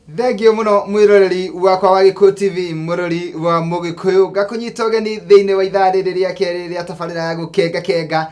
Thengiũ mũno mwĩroreri wakwa wa Gĩkũyũ TV, mũrori wa Mũgĩkũyũ, ngakũnyita ũgeni thĩinĩ wa ithaa rĩrĩ rĩa kerĩ rĩa tabarĩra ya gũkenga kenga.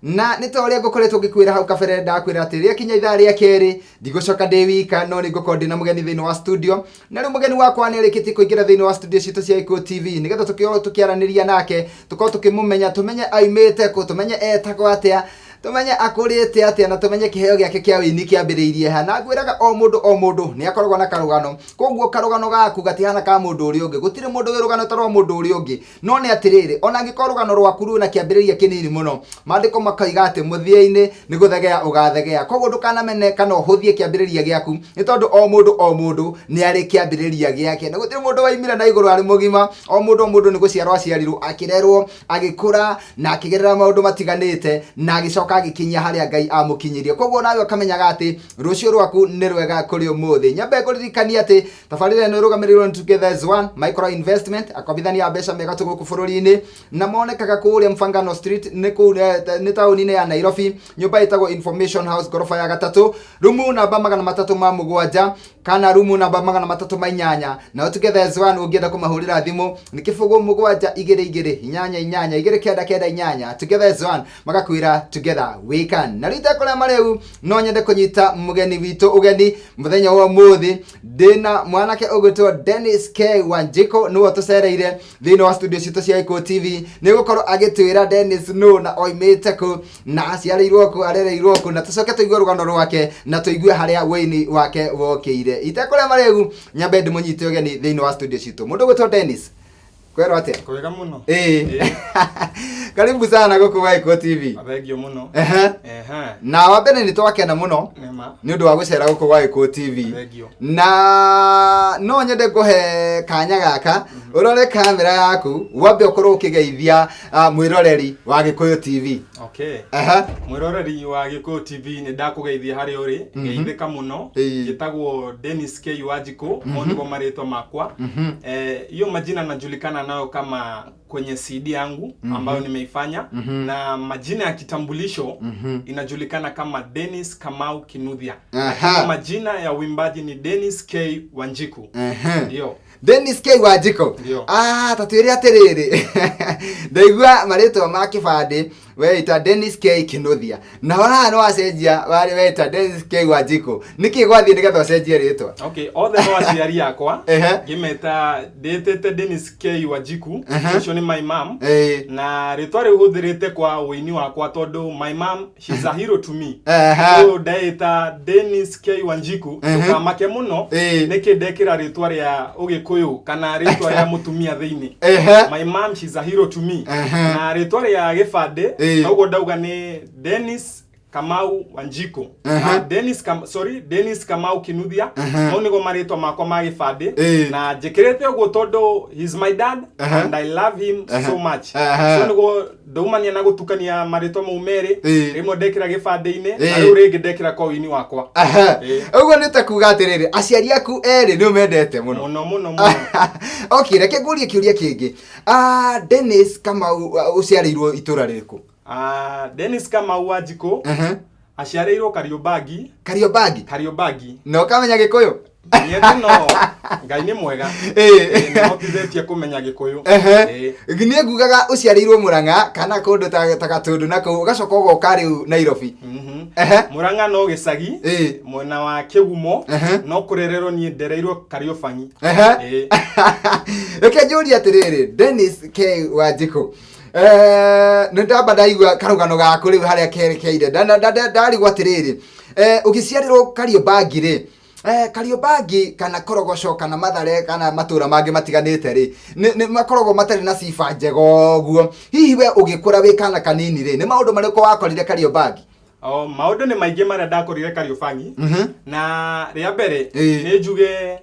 Na nĩ ta ũrĩa ngũkoretwo ngĩkwĩra hau kabere, ndakwĩra atĩ rĩakinya ithaa rĩa kerĩ ndigũcoka ndĩ wika, no nĩ ngũkorwo ndĩ na mũgeni thĩinĩ wa studio. Na rĩu mũgeni wakwa nĩ arĩkĩtie kũingĩra thĩinĩ wa studio citũ cia Gĩkũyũ TV nĩgetha tũkĩkorwo tũkĩaranĩria nake, tũkorwo tũkĩmũmenya, tũmenye aumĩte kũ, tũmenye etagwo atĩa, tũmenye akũrĩte atĩa na tũmenye kĩheo gĩake kĩa ũini kĩambĩrĩirie ha. Na ngwĩraga o mũndũ o mũndũ nĩ akoragwo na karũgano, koguo karũgano gaku gatihana ka mũndũ ũrĩa ũngĩ. Gũtirĩ mũndũ wĩ rũgano ta rwa mũndũ ũrĩa ũngĩ. No nĩ atĩrĩrĩ, ona angĩkorwo rũgano rwaku rwĩna kĩambĩrĩria kĩnini mũno, maandĩko makoiga atĩ mũthia-inĩ nĩ gũthegea ũgathegea. Koguo ndũkanamene kana ũhũthie kĩambĩrĩria gĩaku, nĩ tondũ o mũndũ o mũndũ nĩ arĩ kĩambĩrĩria gĩake. Na gũtirĩ mũndũ waimire na igũrũ arĩ mũgima, o mũndũ o mũndũ nĩ gũciarwo aciarirwo, akĩrerwo, agĩkũra na akĩgerera maũndũ matiganĩte na agĩcoka agĩkinyia harĩa Ngai amũkinyirie. Koguo nawe ũkamenyaga atĩ rũciũ rwaku nĩ rwega kũrĩ ũmũthĩ. Nyambe ngũririkanie atĩ tabarĩra ĩno ĩrũgamĩrĩirwo nĩ Together as One Micro Investment, akombithania a mbeca mega tũ gũkũ bũrũri-inĩ, na monekaga kũrĩa Mfangano Street, nĩ kũu nĩ taũni-inĩ ya Nairobi, nyũmba ĩtagwo Information House, ngoroba ya gatatũ, rumu namba 307 kana rumu namba 308. Nao Together as One ũngĩenda kũmahũrĩra thimũ nĩ 072228 2998. Together as One magakwĩra together we can. Na rĩu itekũrĩa marĩu, no nyende kũnyita mũgeni witũ ũgeni mũthenya wa ũmũthĩ. Ndĩna mwanake ũgwĩtwo Dennis K Wanjikũ, nĩwe tũcereire thĩinĩ wa studio citũ cia Gĩkũyũ TV. Nĩ gũkorwo agĩtwĩra Dennis nũ na oimĩte kũ na aciarĩirwo kũ, arereirwo kũ, na tũcoke tũigue rũgano rwake na tũigue harĩa wĩini wake wokĩire. Itekũrĩa marĩgu, nyambe ndĩmũnyite ũgeni thĩinĩ wa studio citũ, mũndũ ũgwĩtwo Dennis. Kwĩrwo atĩa? Kwega mũno. Ĩĩ, karibu sana gũkũ gwa Gĩkũyũ TV. Thengio mũno. Ehe. Na wa mbere nĩ twakena mũno Nĩma. nĩ ũndũ wa gũcera gũkũ gwa Gĩkũyũ TV. Thengio. Na no nyende ngũhe kanya gaka ũrore kamera yaku, wambe ũkorwo ũkĩgeithia mwĩroreri wa Gĩkũyũ TV. Okay. Mwĩroreri wa Gĩkũyũ TV, nĩ ndakũgeithia harĩa ũrĩ, geithĩka mũno. Njĩtagwo Dennis K Wanjikũ, mau nĩmo marĩtwa makwa. Hiyo majina najulikana nayo kama kwenye CD yangu ambayo nimeifanya, na majina ya kitambulisho inajulikana kama Dennis Kamau Kinuthia. Lakini majina ya uimbaji ni Dennis K Wanjiku. Ndio. Dennis K Wanjikũ. Ndio. Ah, ta twĩre atĩrĩrĩ, ndaigua marĩtwa ma kĩbandĩ weita Dennis K Kinuthia, na haha nĩ wacenjia, warĩ weita Dennis K Wanjikũ. Nĩkĩ gwathiĩ nĩgetha ũcenjie rĩtwa? Okay, othe no aciari akwa. Ngĩmeta ndĩtĩte Dennis K Wanjiku, ũcio nĩ my mom. Na rĩtwa rĩu hũthĩrĩte kwa ũini wakwa tondũ my mom, she's a hero to me. So ndeĩta Dennis K Wanjiku, ndũkamake mũno nĩkĩ ndekĩra rĩtwa rĩa ũgĩkũyũ kana rĩtwa rĩa mũtumia thĩinĩ. My mom, she's a hero to me. Na rĩtwa rĩa gĩbandĩ noguo ndauga nĩ Dennis Kamau Wanjiku. Ah, Dennis Kam sorry, Dennis Kamau Kinuthia. Mau nĩgo marĩtwa makwa ma gĩbandĩ. Na njĩkĩrĩte ũguo tondũ he's my dad and I love him so much. So nĩguo ndaumania na gũtukania marĩtwa mau merĩ. Rĩmwe ndekĩra gĩbandĩ-inĩ na rĩu rĩngĩ ndekĩra kwa ũini wakwa. Ũguo nĩ ta kuga atĩrĩrĩ, aciari aku erĩ nĩ ũmendete mũno? Mũno mũno mũno. Okay, reke ngũrie kĩũria kĩngĩ. Ah, Dennis Kamau, ũciarĩirwo itũra rĩrĩkũ? Ah, Dennis Kamau Wanjikũ aciarĩirwo Kariobangi. Kariobangi? Kariobangi. Na ũkamenya Gĩkũyũ? Nyende no Ngai nĩ mwega. Nĩ hotithĩtie kũmenya Gĩkũyũ. Niĩ ngugaga ũciarĩirwo Mũrang'a kana kũndũ ta Gatũndũ na kũu, ũgacoka ũgoka rĩu Nairobi. Mũrang'a no gĩcagi mwena wa Kĩgumo, no kũrererwo niĩ ndereirwo Kariobangi. Reke njũrie atĩrĩrĩ, Dennis K Wanjikũ, nĩ ndamba ndaigua karũgano gaku rĩu harĩa kerekeire. Ndarigwo atĩrĩrĩ, ũgĩciarĩrwo Kariobangi rĩ, Kariobangi kana Korogoco kana Mathare kana matũra mangĩ matiganĩte rĩ, nĩ makoragwo matarĩ na sifa njega ũguo. Hihi we ũgĩkũra wĩ kana kanini rĩ, nĩ maũndũ marĩkũ wakorire Kariobangi? O, maũndũ nĩ maingĩ marĩa ndakorire Kariobangi. Na rĩa mbere nĩ njuge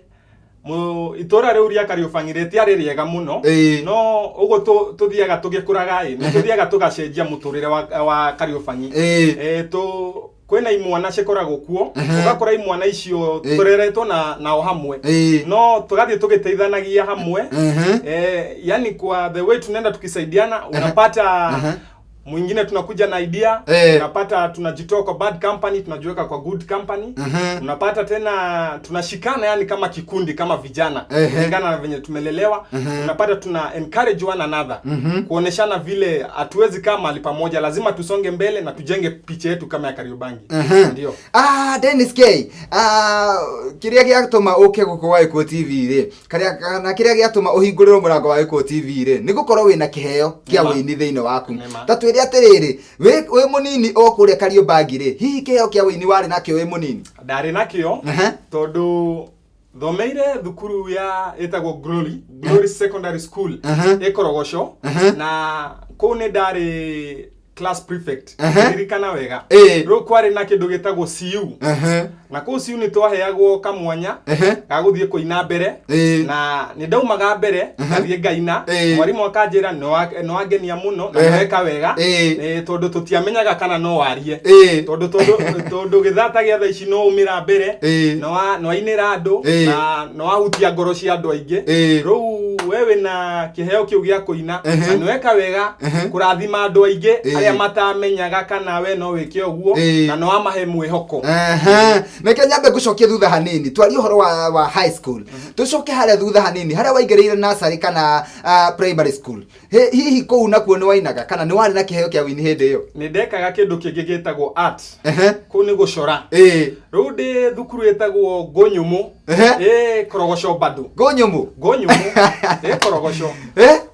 itũra rĩu rĩa Kariobangi rĩtiarĩ rĩega mũno. No ũguo tũthiaga tũgĩkũraga ĩ, nĩ tũthiaga tũgacenjia mũtũrĩre wa Kariobangi. Kwĩna imwana cikoragwo kuo, ũgakora imwana icio tũreretwo nao hamwe, no tũgathiĩ tũgĩteithanagia hamwe. Yani kwa the way tunaenda tukisaidiana, unapata Mwingine tunakuja na idea, unapata tunajitoa kwa bad company, tunajiweka kwa good company. Unapata tena tunashikana, yani kama kikundi, kama vijana, kulingana na venye tumelelewa. Unapata tuna encourage one another, kuoneshana vile hatuwezi kaa mahali pamoja, lazima tusonge mbele na tujenge picha yetu kama ya Kariobangi. Ndio. Ah, Dennis K. Ah, kiria giatuma uke guku wa Gĩkũyũ TV rĩ, karia kana kiria giatuma uhingũrĩrwo mũrango wa Gĩkũyũ TV rĩ, nĩ gũkorwo wĩna kĩheo kĩa Nĩma. wĩini thĩinĩ waku. Nĩma. Ta twĩre atĩrĩrĩ, wĩ mũnini o kũrĩa Kariobangi rĩ, hihi kĩheo kĩa wĩini warĩ nakĩo wĩ mũnini? Ndarĩ nakĩo, tondũ thomeire thukuru ya ĩtagwo Glory Secondary School, ĩ Korogoco, na kũu nĩ ndarĩ class prefect, ririkana wega. Rĩu kwarĩ na kĩndũ gĩtagwo CU, na kũu CU nĩ twaheagwo kamwanya ga gũthiĩ kũina mbere, na nĩ ndaumaga mbere ngathiĩ ngaina. Mwarimũ akanjĩra nĩ wangenia mũno na nĩweka wega. Tondũ tũtiamenyaga kana no warie, tondũ gĩthata gĩa thaa ici no umĩra mbere, nĩ wainĩra andũ na nĩ wahutia ngoro cia andũ aingĩ. Rĩu we wĩna kĩheo kĩu gĩa kũina na nĩweka wega kũrathima andũ aingĩ arĩa matamenyaga kana we no wĩke ũguo, na nĩ wamahe mwĩhoko. Aha. Reke nyambe ngũcokie thutha hanini, twarie ũhoro wa high school, tũcoke harĩa thutha hanini harĩa waingĩrĩire nursery kana primary school. Hihi kũu nakuo nĩ wainaga kana nĩ warĩ na kĩheo kĩa wĩini hĩndĩ ĩyo? Nĩ ndekaga kĩndũ kĩngĩ gĩtagwo art. Kũu nĩ gũcora. Rĩu ndĩ thukuru ĩtagwo Ngũnyũmũ, ĩ Korogoco bado. Ngũnyũmũ. Ngũnyũmũ ĩ Korogoco.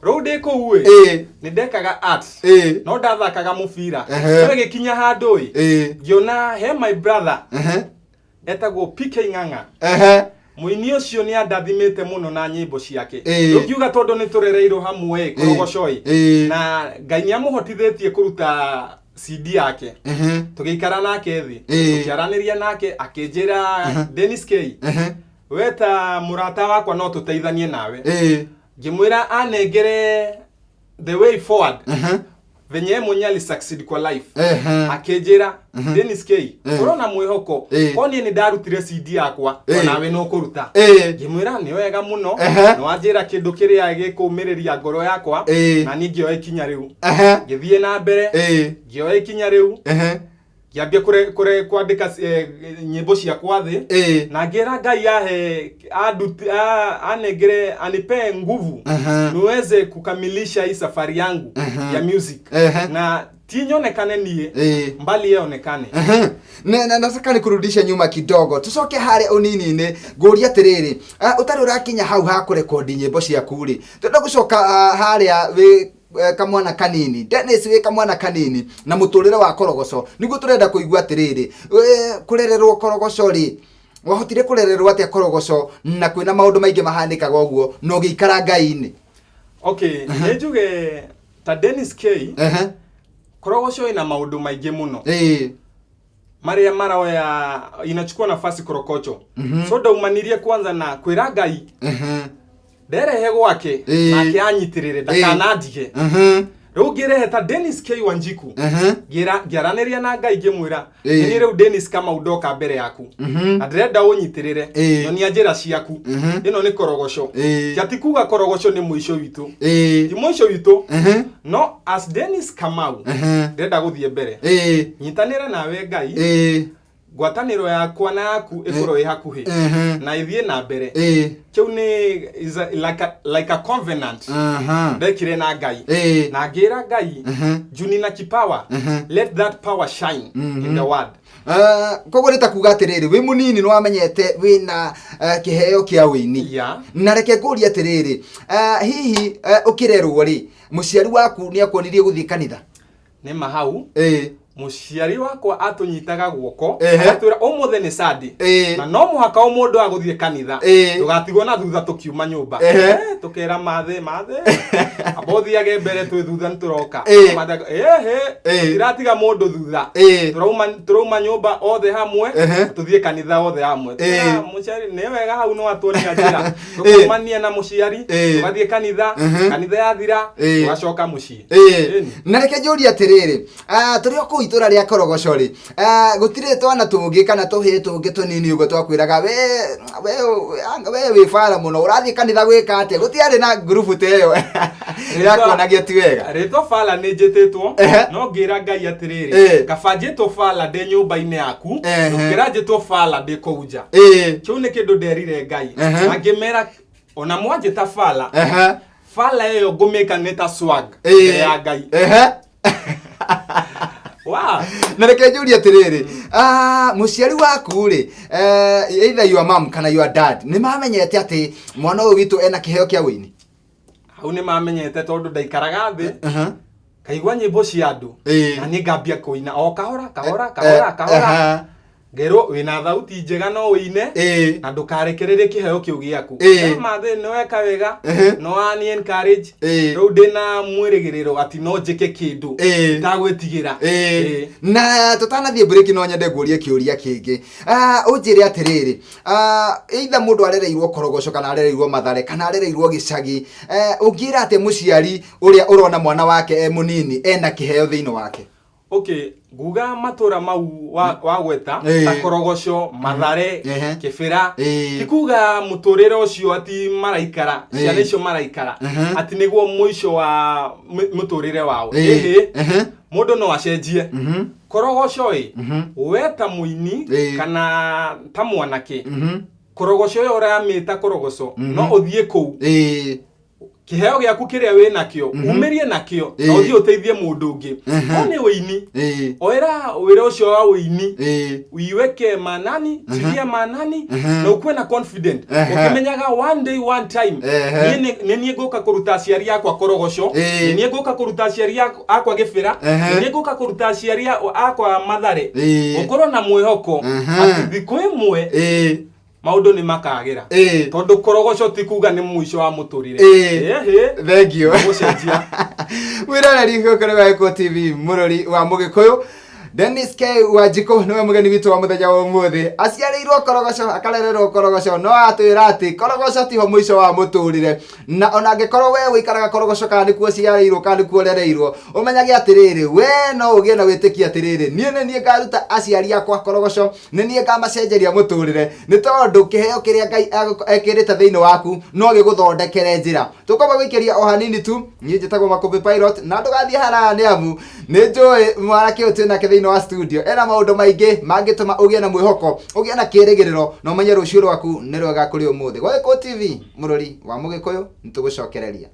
Rĩu ndĩ kũu ĩ, nĩ ndekaga art, no ndathakaga mũbira. No ĩgĩkinya handũ ĩ, ngĩona he my brother etagwo PK Ng'ang'a. Mũini ũcio nĩ andathimĩte mũno na nyĩmbo ciake. Ndũngiuga tondũ nĩ tũrereirwo hamwe ĩ Korogoco ĩ, na Ngai nĩ amũhotithĩtie kũruta CD yake. Tũgĩikara nake thĩ, tũkĩaranĩria nake, akĩnjĩra, "Dennis K, we ta mũrata wakwa no tũteithanie nawe." Ngĩmwĩra anengere the way forward, venye ye mwenyewe alisucceed kwa life. Akĩnjĩra, "Dennis K, ũrona mwĩhoko, ko niĩ nĩ ndarutire CD yakwa, onawe no kũruta." Ngĩmwĩra nĩ wega mũno, nĩ wanjĩra kĩndũ kĩrĩa gĩkũmĩrĩria ngoro yakwa, na niĩ ngĩoya ikinya rĩu, ngĩthiĩ na mbere, ngĩoya ikinya rĩu, ngĩambia kwandĩka nyĩmbo ciakwa thĩ, na ngĩra Ngai ahe anengere, anipe nguvu niweze kukamilisha hii safari yangu ya music, na ti nyonekane niĩ, mbali yeonekane. Na nataka nikurudishe nyuma kidogo, tucoke harĩa ũnini-inĩ, ngũrie atĩrĩrĩ, ũtarĩ ũrakinya hau ha kũrekondi nyĩmbo ciaku rĩ, tũrenda gũcoka harĩa wĩ kamwana kanini, Dennis wĩ kamwana kanini na mũtũrĩre wa Korogoco, nĩguo tũrenda kũigua atĩrĩrĩ, kũrererwo Korogoco rĩ, wahotire kũrererwo atĩa Korogoco na kwĩna maũndũ maingĩ mahanĩkaga ũguo na ũgĩikara Ngai-inĩ? Okay, nĩ njuge ta Dennis K, Korogoco ĩna maũndũ maingĩ mũno marĩa maroya, inachukua nafasi Korokocho. So ndaumanirie kwanza na kwĩra Ngai nderehe gwake, nake anyitĩrĩre, ndakanandige. Rĩu ngĩrehe ta Dennis K Wanjiku, ngĩaranĩria na Ngai, ngĩmwĩra, "Nĩ rĩu Dennis Kamau ndoka mbere yaku na ndĩrenda ũnyitĩrĩre, nyonia njĩra ciaku. Ĩno nĩ Korogoco." Ti ati kuga Korogoco nĩ mũico witũ, ti mũico witũ, no as Dennis Kamau ndĩrenda gũthiĩ mbere, nyitanĩra nawe Ngai, ngwatanĩro yakwa na yaku ĩkorwo ĩ hakuhĩ na ĩthiĩ na mbere. Kĩu nĩ is a, like a covenant ndekire na Ngai, na ngĩra Ngai, juu nina kipawa, let that power shine in the world. Koguo nĩ ta kuga atĩrĩrĩ, wĩ mũnini nĩ wamenyete wĩna kĩheo kĩa ũini? Na reke ngũrie atĩrĩrĩ, hihi ũkĩrerwo rĩ, mũciari waku nĩ akuonirie gũthiĩ kanitha? Nĩ ma hau, mũciari wakwa atũnyitaga guoko, agatwĩra ũmũthĩ nĩ Sunday na no mũhaka o mũndũ agũthiĩ kanitha, ndũgatigwo na thutha tũkiuma nyũmba. Tũkera mathe, "Mathe, amba ũthiage mbere, twĩ thutha nĩ tũroka." Mathe ehe, "Tũtiratiga mũndũ thutha, tũrauma nyũmba othe hamwe, tũthiĩ kanitha othe hamwe." Tũkera mũciari nĩ wega, hau no atuonia njĩra, tũkaumania na mũciari, tũgathiĩ kanitha, kanitha yathira tũgacoka mũciĩ. Ĩni. Na reke njũrie atĩrĩrĩ, tũrĩ o kũu itũra rĩa Korogoco rĩ, gũtirĩ twana tũngĩ kana tũhĩĩ tũngĩ tũnini ũguo twakwĩraga we we we wĩ bara mũno, ũrathiĩ kanitha gwĩka atĩa? Gũtiarĩ na ngurubu ta ĩyo ĩrakuonagia ti wega. Rĩtwa bala nĩ njĩtĩtwo, no ngĩra Ngai atĩrĩrĩ, kaba njĩtwo bala ndĩ nyũmba-inĩ yaku, gũkĩra njĩtwo bala ndĩ kũu nja. Kĩu nĩ kĩndũ nderire Ngai, na ngĩmera ona mwanjĩta bala, bala ĩyo ngũmĩka nĩ ta swag mbere ya Ngai. Wow. Na reke njũrie atĩrĩrĩ, mũciari waku rĩ, either your mom kana your dad, nĩ mamenyete atĩ mwana ũyũ witũ ena kĩheo kĩa ũini? Hau nĩ mamenyete tondũ ndaikaraga thĩ kaigua nyĩmbo cia andũ, na niĩ ngambia kũina o kahora kahora kahora kahora, ngerwo wĩna thauti njega no ũine, na ndũkarekererie kĩheo kĩu gĩaku. Mathĩ nĩ weka wega, no wani encourage, rĩu ndĩna mwĩrĩgĩrĩro atĩ no njĩke kĩndũ ndagwĩtigĩra. Na tũtanathiĩ break no nyende ngũrie kĩũria kĩngĩ. Ũnjĩre atĩrĩrĩ, either mũndũ arereirwo Korogoco kana arereirwo Mathare kana arereirwo gĩcagi, ũngĩra atĩa mũciari ũrĩa ũrona mwana wake e mũnini ena kĩheo thĩinĩ wake? Okay, nguga matura mau wagweta ta Korogoco, Mathare, Kĩbĩra, ti kuga mũtũrĩre ũcio ati maraikara, ciana icio maraikara ati nĩguo mũico wa mũtũrĩre wao. Ĩhĩ, mũndũ no acenjie. Korogoco ĩ, we ta mũini kana ta mwanake, Korogoco ĩyo ũramĩta Korogoco, no ũthiĩ kũu kĩheo gĩaku kĩrĩa wĩ nakĩo umĩrie nakĩo na ũthiĩ ũteithie mũndũ ũngĩ. O nĩ ũini, oera wĩra ũcio wa ũini, uiweke manani, tilia manani na ukuwe na confident, ũkĩmenyaga one day one time nĩ niĩ ngũka kũruta aciari akwa Korogoco, nĩ niĩ ngũka kũruta aciari akwa Gĩbĩra, nĩ niĩ ngũka kũruta aciari akwa Mathare. Ũkorwo na mwĩhoko atĩ thikũ ĩmwe maũndũ nĩ makagĩra, tondũ Korogoco ti kuga nĩ mũico wa mũtũrĩre. Thank you. Gũcenjia. Mwĩroreri gũkũ nĩ Gĩkũyũ TV, mũrori wa Mũgĩkũyũ, Dennis K Wanjikũ nĩwe mũgeni witũ wa mũthenya wa ũmũthĩ. Aciarĩirwo Korogoco, akarererwo Korogoco, no atwĩra atĩ Korogoco tiho mũico wa mũtũrĩre, na ona angĩkorwo we ũikaraga Korogoco kana nĩkuo ũciarĩirwo kana nĩkuo ũrereirwo, ũmenyage atĩrĩrĩ, we no ũgĩe na wĩtĩkio atĩrĩrĩ, niĩ nĩ niĩ ngaruta aciari akwa Korogoco, nĩ niĩ ngamacenjeria mũtũrĩre, nĩ tondũ kĩheo kĩrĩa Ngai ekĩrĩte thĩinĩ waku no gĩgũthondekere njĩra. Tũkwamba gũikĩria o hanini tu. Niĩ njĩtagwo Makũmbĩ Pilot, na ndũgathiĩ haraya nĩ amu nĩ njũĩ mwanake ũyũ twĩ nake thĩinĩ wa studio ena maũndũ maingĩ mangĩtũma ũgĩe na mwĩhoko, ũgĩe na kĩĩrĩgĩrĩro, na ũmenye rũciũ rwaku nĩ rwega kũrĩ ũmũthĩ. Gĩkũyũ TV, mũrori wa Mũgĩkũyũ, nĩ tũgũcokereria.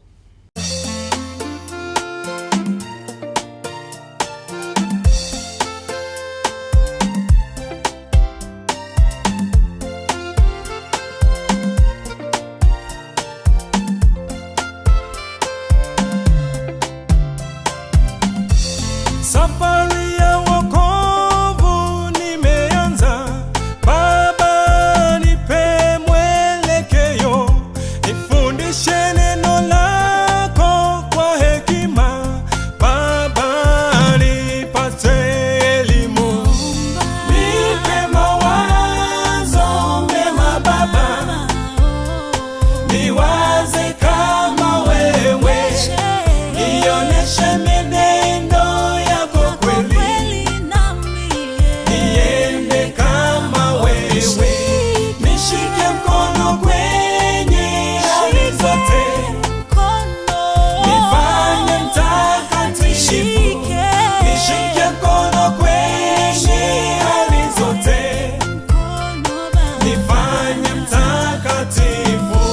Safari ya wokovu nimeanza, Baba nipe mwelekeo, nifundishe neno lako kwa hekima, Baba nipate elimu, nipe mawazo mema Baba, niwaze kama wewe, nioneshe mienendo yako kweli, niende kama wewe, nishike mkono kwenye hali zote, nifanye mtakatifu, nishike mkono kwenye hali zote, nifanye mtakatifu.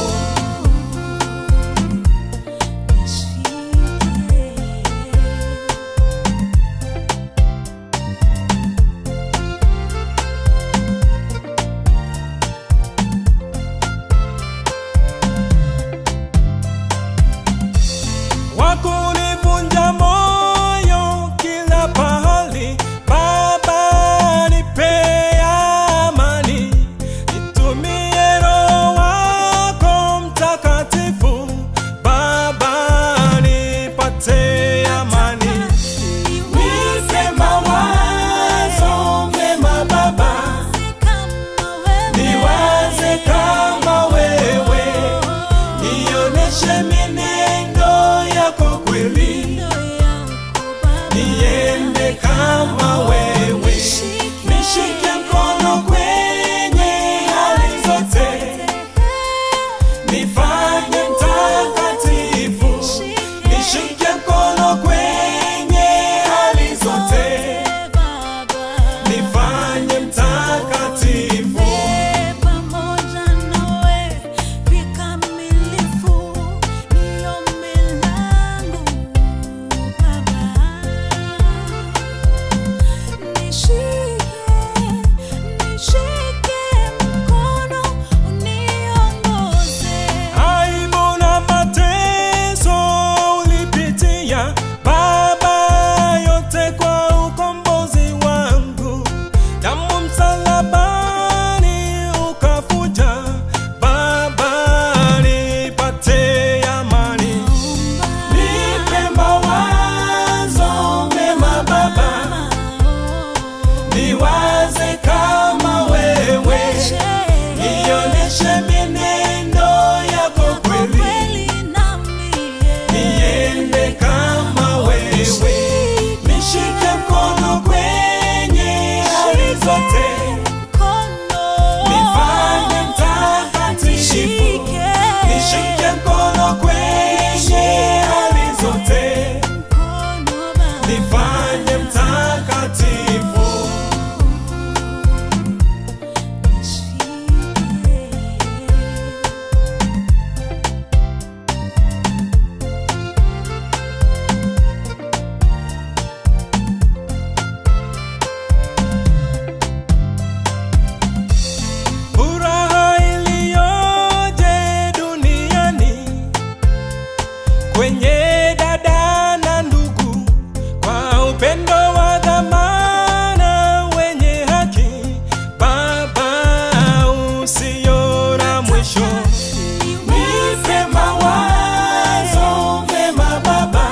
Nipe mawazo mema Baba,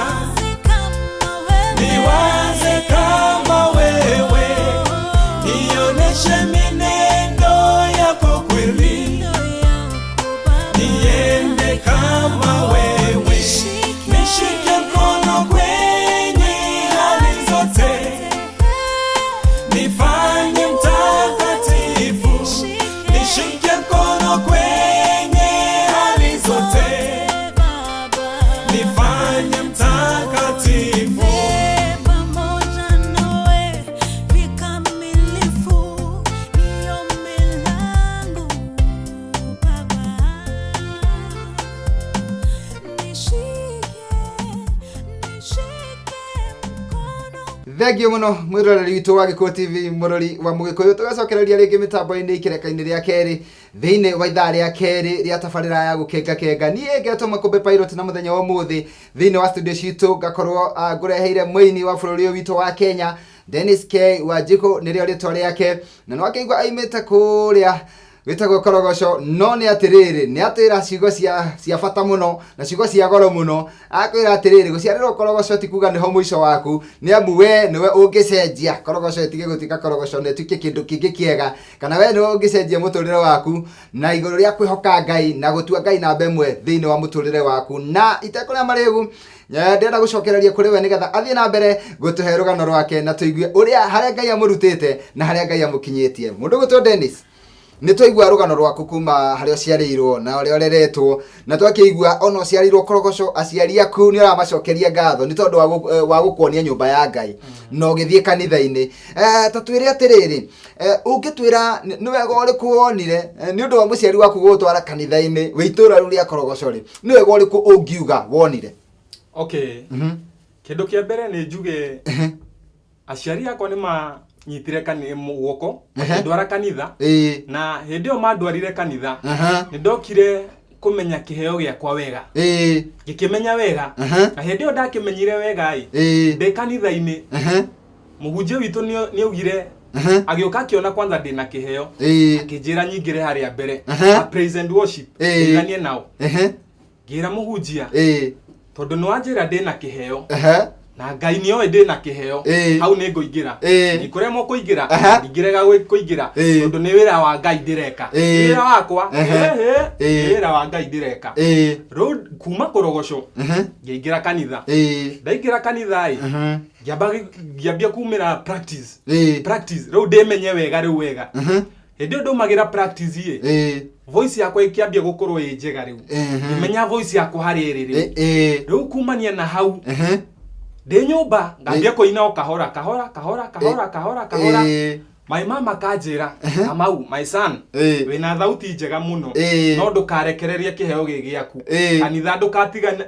niwaze kama wewe, nioneshe minendo yako kweli, niende kama wewe, nishike mkono kwenye hali zote, nifanye mtakatifu, nishike mkono kwenye hali zote, nifanye mtakatifu. Pamoja nawe vikamilifu, ni ombi langu Baba, nishike, nishike mkono. Thengio muno mwiroreri witũ wa Gĩkũyũ TV, mũrori wa Mũgĩkũyũ. Tũgacokereria rĩngĩ mĩtambo-inĩ ikereka-inĩ rĩa kerĩ thĩinĩ wa ithaa rĩa kerĩ rĩa tabarĩra ya gũkenga kenga. Niĩ ngetwo Makũmbĩ Pilot, na mũthenya wa ũmũthĩ thĩinĩ wa studio citũ ngakorwo ngũreheire mũini wa bũrũri ũyũ witũ wa Kenya, Dennis K Wanjikũ nĩrĩo rĩtwa rĩake, na nĩwakĩigua aimĩte kũrĩa wĩtagwo Korogoco. No nĩ atĩrĩrĩ, nĩ atwĩra ciugo cia bata mũno na ciugo cia goro mũno. Akwĩra atĩrĩrĩ, gũciarĩrwo Korogoco ti kuga nĩho mũico waku, nĩ amu we nĩwe ũngĩcenjia Korogoco ĩtige gũtuĩka Korogoco na ĩtuĩke kĩndũ kĩngĩ kĩega, kana we nĩwe ũngĩcenjia mũtũrĩre waku na igũrũ rĩa kwĩhoka Ngai na gũtua Ngai namba ĩmwe thĩinĩ wa mũtũrĩre waku. Na itekũrĩa marĩgu, ndĩrenda gũcokereria kũrĩ we nĩgetha athiĩ na mbere gũtũhe rũgano rwake na tũigue ũrĩa harĩa Ngai amũrutĩte na harĩa Ngai amũkinyĩtie. Mũndũ gwĩtwo Dennis, nĩ twaigua rũgano rwaku kuma harĩa ũciarĩirwo na ũrĩa ũreretwo, na twakĩigua ona ũciarĩirwo Korogoco, aciari aku nĩ ũramacokeria ngatho nĩ tondũ wa gũkuonia nyũmba ya Ngai na ũgĩthiĩ kanitha-inĩ. Ta twĩre atĩrĩrĩ, ũngĩtwĩra nĩ wega ũrĩkũ wonire nĩ ũndũ wa mũciari waku gũgũtwara kanitha-inĩ wĩ itũũra rĩu rĩa Korogoco rĩ, nĩ wega ũrĩkũ ũngiuga wonire? Okay, kĩndũ kĩa mbere nĩ njuge aciari akwa nĩ manyitire guoko makĩndwara kanitha, na hĩndĩ ĩyo mandwarire kanitha, nĩ ndokire kũmenya kĩheo gĩakwa wega, ngĩkĩmenya wega. Na hĩndĩ ĩyo ndakĩmenyire wega ĩ, ndĩ kanitha-inĩ, mũhunjia witũ nĩ augire, agĩũka akĩona kwanza ndĩna kĩheo, akĩnjĩra nyingĩre harĩa mbere a praise and worship, ndeithanie nao. Ngĩra mũhunjia, tondũ nĩ wanjĩra ndĩna kĩheo na Ngai nĩ oĩ ndĩna kĩheo, hau nĩ ngũingĩra. Ndikũremwo kũingĩra, ndingĩrega kũingĩra, tondũ nĩ wĩra wa Ngai ndĩreka. Ti wĩra wakwa. Ĩhĩ, nĩ wĩra wa Ngai ndĩreka. Rĩu kuma Korogoco ngĩingĩra kanitha. Ndaingĩra kanitha ĩ, ngĩambia kumĩra practice, practice rĩu ndĩmenye wega rĩu wega. Hĩndĩ ĩyo ndaumagĩra practice ĩ, voice yakwa ĩkĩambia gũkorwo ĩ njega rĩu. Ngĩmenya voice yakwa harĩa ĩrĩ rĩu. Rĩu kumania na hau, ndĩ nyũmba ngambia kũina o kahora kahora kahora kahora kahora kahora. My mama kanjĩra, "Kamau, my son, wĩna thauti njega mũno, no ndũkarekererie kĩheo gĩ gĩaku. Kanitha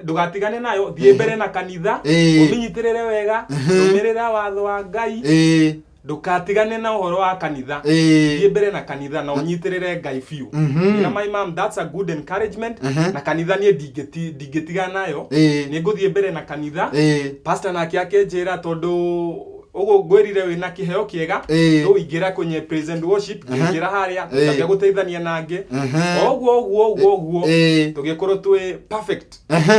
ndũgatigane nayo, thiĩ mbere na kanitha, ũmĩnyitĩrĩre wega, rũmĩrĩra watho wa Ngai, ndũkatigane na ũhoro wa kanitha, thiĩ mbere na kanitha na ũnyitĩrĩre Ngai biũ." Ngĩra my mom, "That's a good encouragement." Na kanitha niĩ ndingĩtigana nayo, nĩ ngũthiĩ mbere na kanitha. Pastor nake akĩnjĩra, "Tondũ ũguo ngwĩrire wĩna kĩheo kĩega, rĩu ingĩra kwenye praise and worship." Ngĩingĩra harĩa, ngĩambia gũteithania na angĩ, o ũguo ũguo ũguo ũguo, tũgĩkorwo twĩ perfect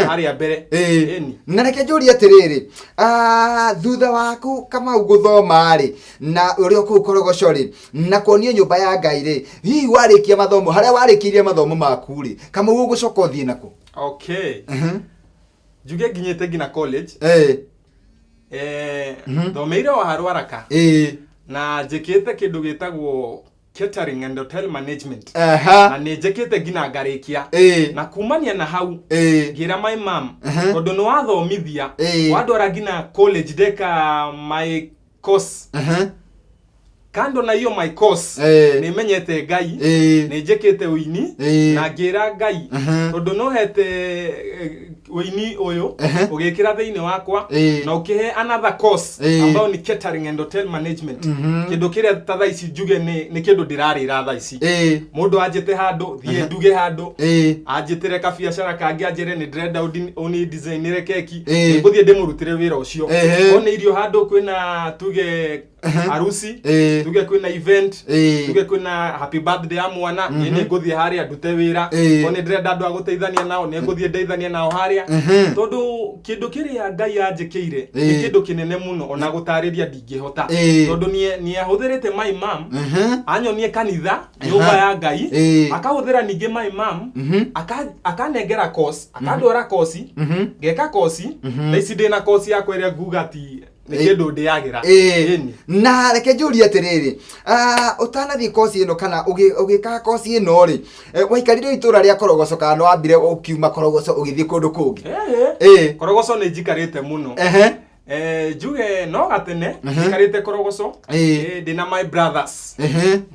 harĩa mbere. Ĩni. Na reke njũrie atĩrĩrĩ, thutha waku Kamau gũthoma rĩ, na ũrĩa kũu Korogoco rĩ, na kuonio nyũmba ya Ngai rĩ, hihi warĩkia mathomo, harĩa warĩkĩirie mathomo maku rĩ, Kamau, ũgũcoka ũthiĩ nakũ? Okay, njuge nginyĩte nginya college. Thomeire o Harwaraka na njĩkĩte kĩndũ gĩtagwo catering and hotel management, na nĩ njĩkĩte nginya ngarĩkia. Na kumania na hau, ngĩra my mom, tondũ nĩ wathomithia, wandwara nginya college, ndeka my course, kando na hiyo my course, nĩ menyete Ngai, nĩ njĩkĩte ũini, na ngĩra Ngai, tondũ no hete ũini ũyũ ũgĩkĩra thĩinĩ wakwa na ũkĩhe another course ambayo ni catering and hotel management, kĩndũ kĩrĩa ta thaa ici njuge nĩ kĩndũ ndĩrarĩra thaa ici. Mũndũ anjĩte handũ thiĩ nduge handũ, anjĩtĩre kabiacara kangĩ, anjĩre nĩ ndĩrenda ũni designĩre keki, nĩngũthiĩ ndĩmũrutĩre wĩra ũcio. One irio handũ kwĩna tuge Harusi, tuge kwĩna event, tuge kwĩna happy birthday ya mwana, niĩ nĩ ngũthiĩ harĩa ndute wĩra. Ko nĩ ndĩrenda andũ a gũteithania nao, nĩ ngũthiĩ ndeithanie nao harĩa, tondũ kĩndũ kĩrĩa Ngai anjĩkĩire nĩ kĩndũ kĩnene mũno, ona gũtarĩria ndingĩhota, tondũ nĩ ahũthĩrĩte my mom anyonie kanitha, nyũmba ya Ngai. Akahũthĩra ningĩ my mom akanengera course, akandwara kosi, ngeka kosi. Thaa ici ndĩna kosi yakwa ĩrĩa nguga ati nĩ kĩndũ ndĩagĩra. Ĩni. Na reke njũrie atĩrĩrĩ, ũtanathiĩ kosi ĩno kana ũgĩkaga kosi ĩno rĩ, waikarire itũra rĩa Korogoco kana nĩ wambire ũkiuma Korogoco ũgĩthiĩ kũndũ kũngĩ? Ehe. Korogoco nĩ njikarĩte mũno. Njuge no gatene njikarĩte Korogoco. Ndĩna my brothers,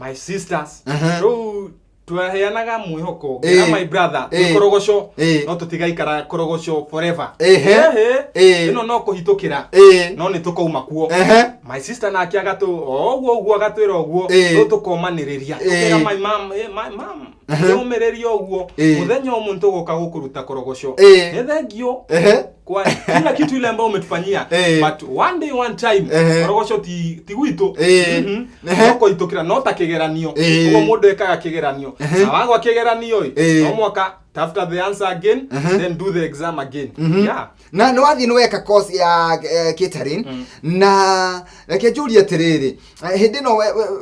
my sisters. Rĩu twaheanaga mwĩhoko ngĩra my brother, twĩ Korogoco, no tũtigaikara Korogoco forever. Ehe. Ĩno no kũhitũkĩra, no nĩ tũkauma kuo. My sister nake agatũ o ũguo ũguo, agatwĩra ũguo. Rĩu tũkomanĩrĩria, tũkera my mom, my mom, ũmĩrĩrie ũguo, mũthenya ũmwe nĩtũgũka gũkũruta Korogoco. Nĩ thengio kwa kila kitu ile ambayo umetufanyia, but one day, one time, Korogoco ti gwitũ. No kũhĩtũkĩra, no ta kĩgeranio. Ũguo mũndũ ekaga kĩgeranio, na wagwa kĩgeranio ĩ, no mwaka tafuta the answer again, then do the exam again, yeah. Na nĩ wathiĩ nĩ weka course ya catering. Na reke njũrie atĩrĩrĩ, hĩndĩ ĩno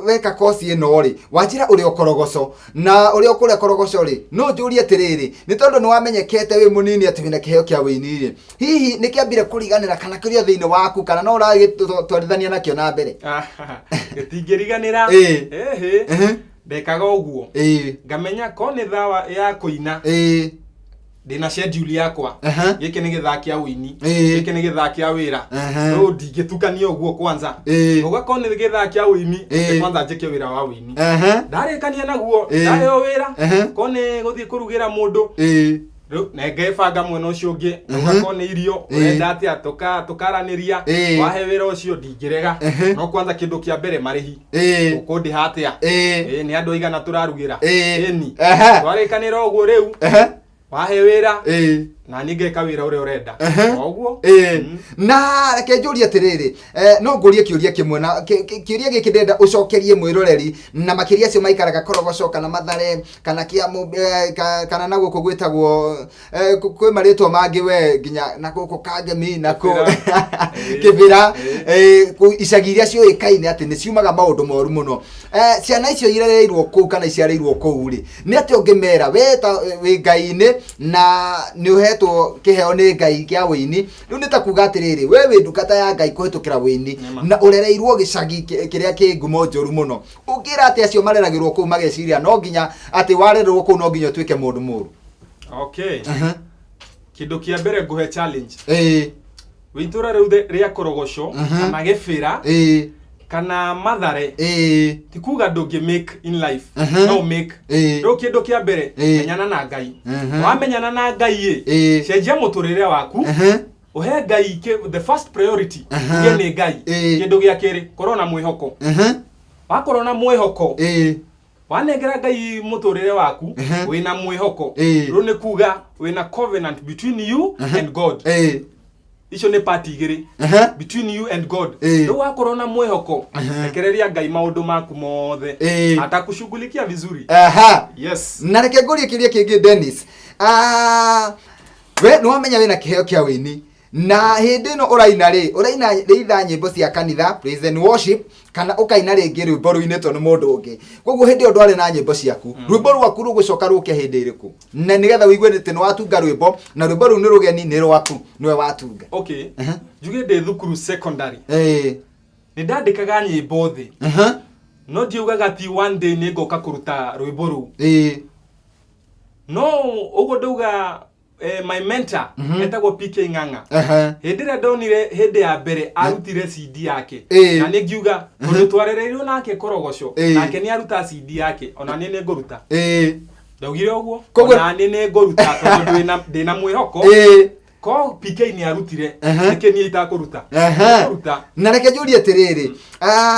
weka course ĩno rĩ, wanjĩra ũrĩ o Korogoco, na ũrĩ o kũrĩa Korogoco rĩ, no njũrie atĩrĩrĩ, nĩ tondũ nĩ wamenyekete wĩ mũnini atĩ wĩna kĩheo kĩa wĩini rĩ, hihi nĩ kĩambire kũriganĩra kana kĩrĩa thĩinĩ waku, kana no ũragĩtwarithania nakĩo na mbere? Gĩtingĩriganĩra. Ehe. Ndekaga ũguo, ngamenya ko nĩ thawa ya kũina, ndĩna schedule yakwa. Gĩkĩ nĩ gĩthaa kĩa ũini, gĩkĩ nĩ gĩthaa kĩa wĩra. Rĩu ndingĩtukania ũguo kwanza. Ũgakorwo nĩ gĩthaa kĩa ũini, reke kwanza njĩke wĩra wa ũini. Ndarĩkania naguo, ndaheo wĩra, ko nĩ gũthiĩ kũrugĩra mũndũ, rĩu na ngebanga mwena ũcio ũngĩ. Ũgakorwo nĩ irio ũrenda atĩa, tũkaranĩria. Wahe wĩra ũcio ndingĩrega, no kwanza kĩndũ kĩa mbere marĩhi. Ũkũndĩha atĩa? Nĩ andũ aigana tũrarugĩra? Ĩni. Twarĩkanĩra ũguo rĩu, wahe wĩra, na niĩ ngeka wĩra ũrĩa ũrenda, o ũguo. Na reke njũrie atĩrĩrĩ, no ngũrie kĩũria kĩmwe, na kĩũria gĩkĩ ndĩrenda ũcokerie mwĩroreri, na makĩria acio maikaraga Korogoco kana Mathare kana Kĩamũ, kana na gũkũ gwĩtagwo, kwĩ marĩtwa mangĩ we, nginya na gũkũ Kangemi na kũ Kĩbĩra, kũu icagi iria ciũĩkaine atĩ nĩ ciumaga maũndũ moru mũno. Ciana icio irereirwo kũu kana iciarĩirwo kũu rĩ, nĩ atĩa ũngĩmera we ta wĩ Ngai-inĩ na nĩ ũhetwo kĩheo nĩ Ngai kĩa wĩini? Rĩu nĩ ta kuga atĩrĩrĩ, we wĩ ndungata ya Ngai kũhĩtũkĩra wĩini, Nĩma. na ũrereirwo gĩcagi kĩrĩa kĩ ngumo njũru mũno, ũngĩra atĩ acio mareragĩrwo kũu mageciria no nginya atĩ warererwo kũu no nginya ũtuĩke mũndũ mũru? Okay, kĩndũ kĩa mbere ngũhe challenge, wĩ itũra rĩu rĩa Korogoco kana Gĩbĩra kana Mathare, ti kuga ndũngĩ make in life. No make. Rĩu kĩndũ kĩa mbere, menyana na Ngai. Wamenyana na Ngai ĩ, cenjia mũtũrĩre waku, ũhe Ngai the first priority. Uge nĩ Ngai. Kĩndũ gĩa kerĩ, korwo na mwĩhoko. Wakorwo na mwĩhoko, wanengera Ngai mũtũrĩre waku, wĩna mwĩhoko, rĩu nĩ kuga wĩna covenant between you and God. Icio nĩ part igĩrĩ, between you and God. Rĩu wakorwo na mwĩhoko, rekereria Ngai maũndũ maku mothe, atakushughulikia vizuri. Yes. Na reke ngũrie kĩũria kĩngĩ, Dennis. We nĩ wamenya wĩna kĩheo kĩa wĩini, na hĩndĩ ĩno ũraina rĩ, ũraina rĩitha nyĩmbo cia kanitha, praise and worship, kana ũkaina rĩngĩ rwĩmbo rũinĩtwo nĩ mũndũ ũngĩ? Koguo hĩndĩ ĩyo ndwarĩ na nyĩmbo ciaku, rwĩmbo rwaku rũgũcoka rũke hĩndĩ ĩrĩkũ, na nĩgetha ũigue atĩ nĩ watunga rwĩmbo, na rwĩmbo rũu nĩ rũgeni, nĩ rwaku, nĩwe watunga? Okay, njuge ndĩ thukuru secondary, nĩ ndandĩkaga nyĩmbo thĩ, no ndiugaga ti one day nĩ ngoka kũruta rwĩmbo rũu. No ũguo ndauga, my mentor etagwo PK Ng'ang'a. Hĩndĩ ĩrĩa ndonire hĩndĩ ya mbere arutire CD yake, na nĩ ngiuga tondũ twarereirwo nake Korogoco, nake nĩ aruta CD yake, ona niĩ nĩ ngũruta. Ndaugire ũguo, ona niĩ nĩ ngũruta, tondũ ndĩna mwĩhoko ko PK nĩ arutire, nĩkĩ niĩ itakũruta? Ngũruta. Na reke njũrie atĩrĩrĩ,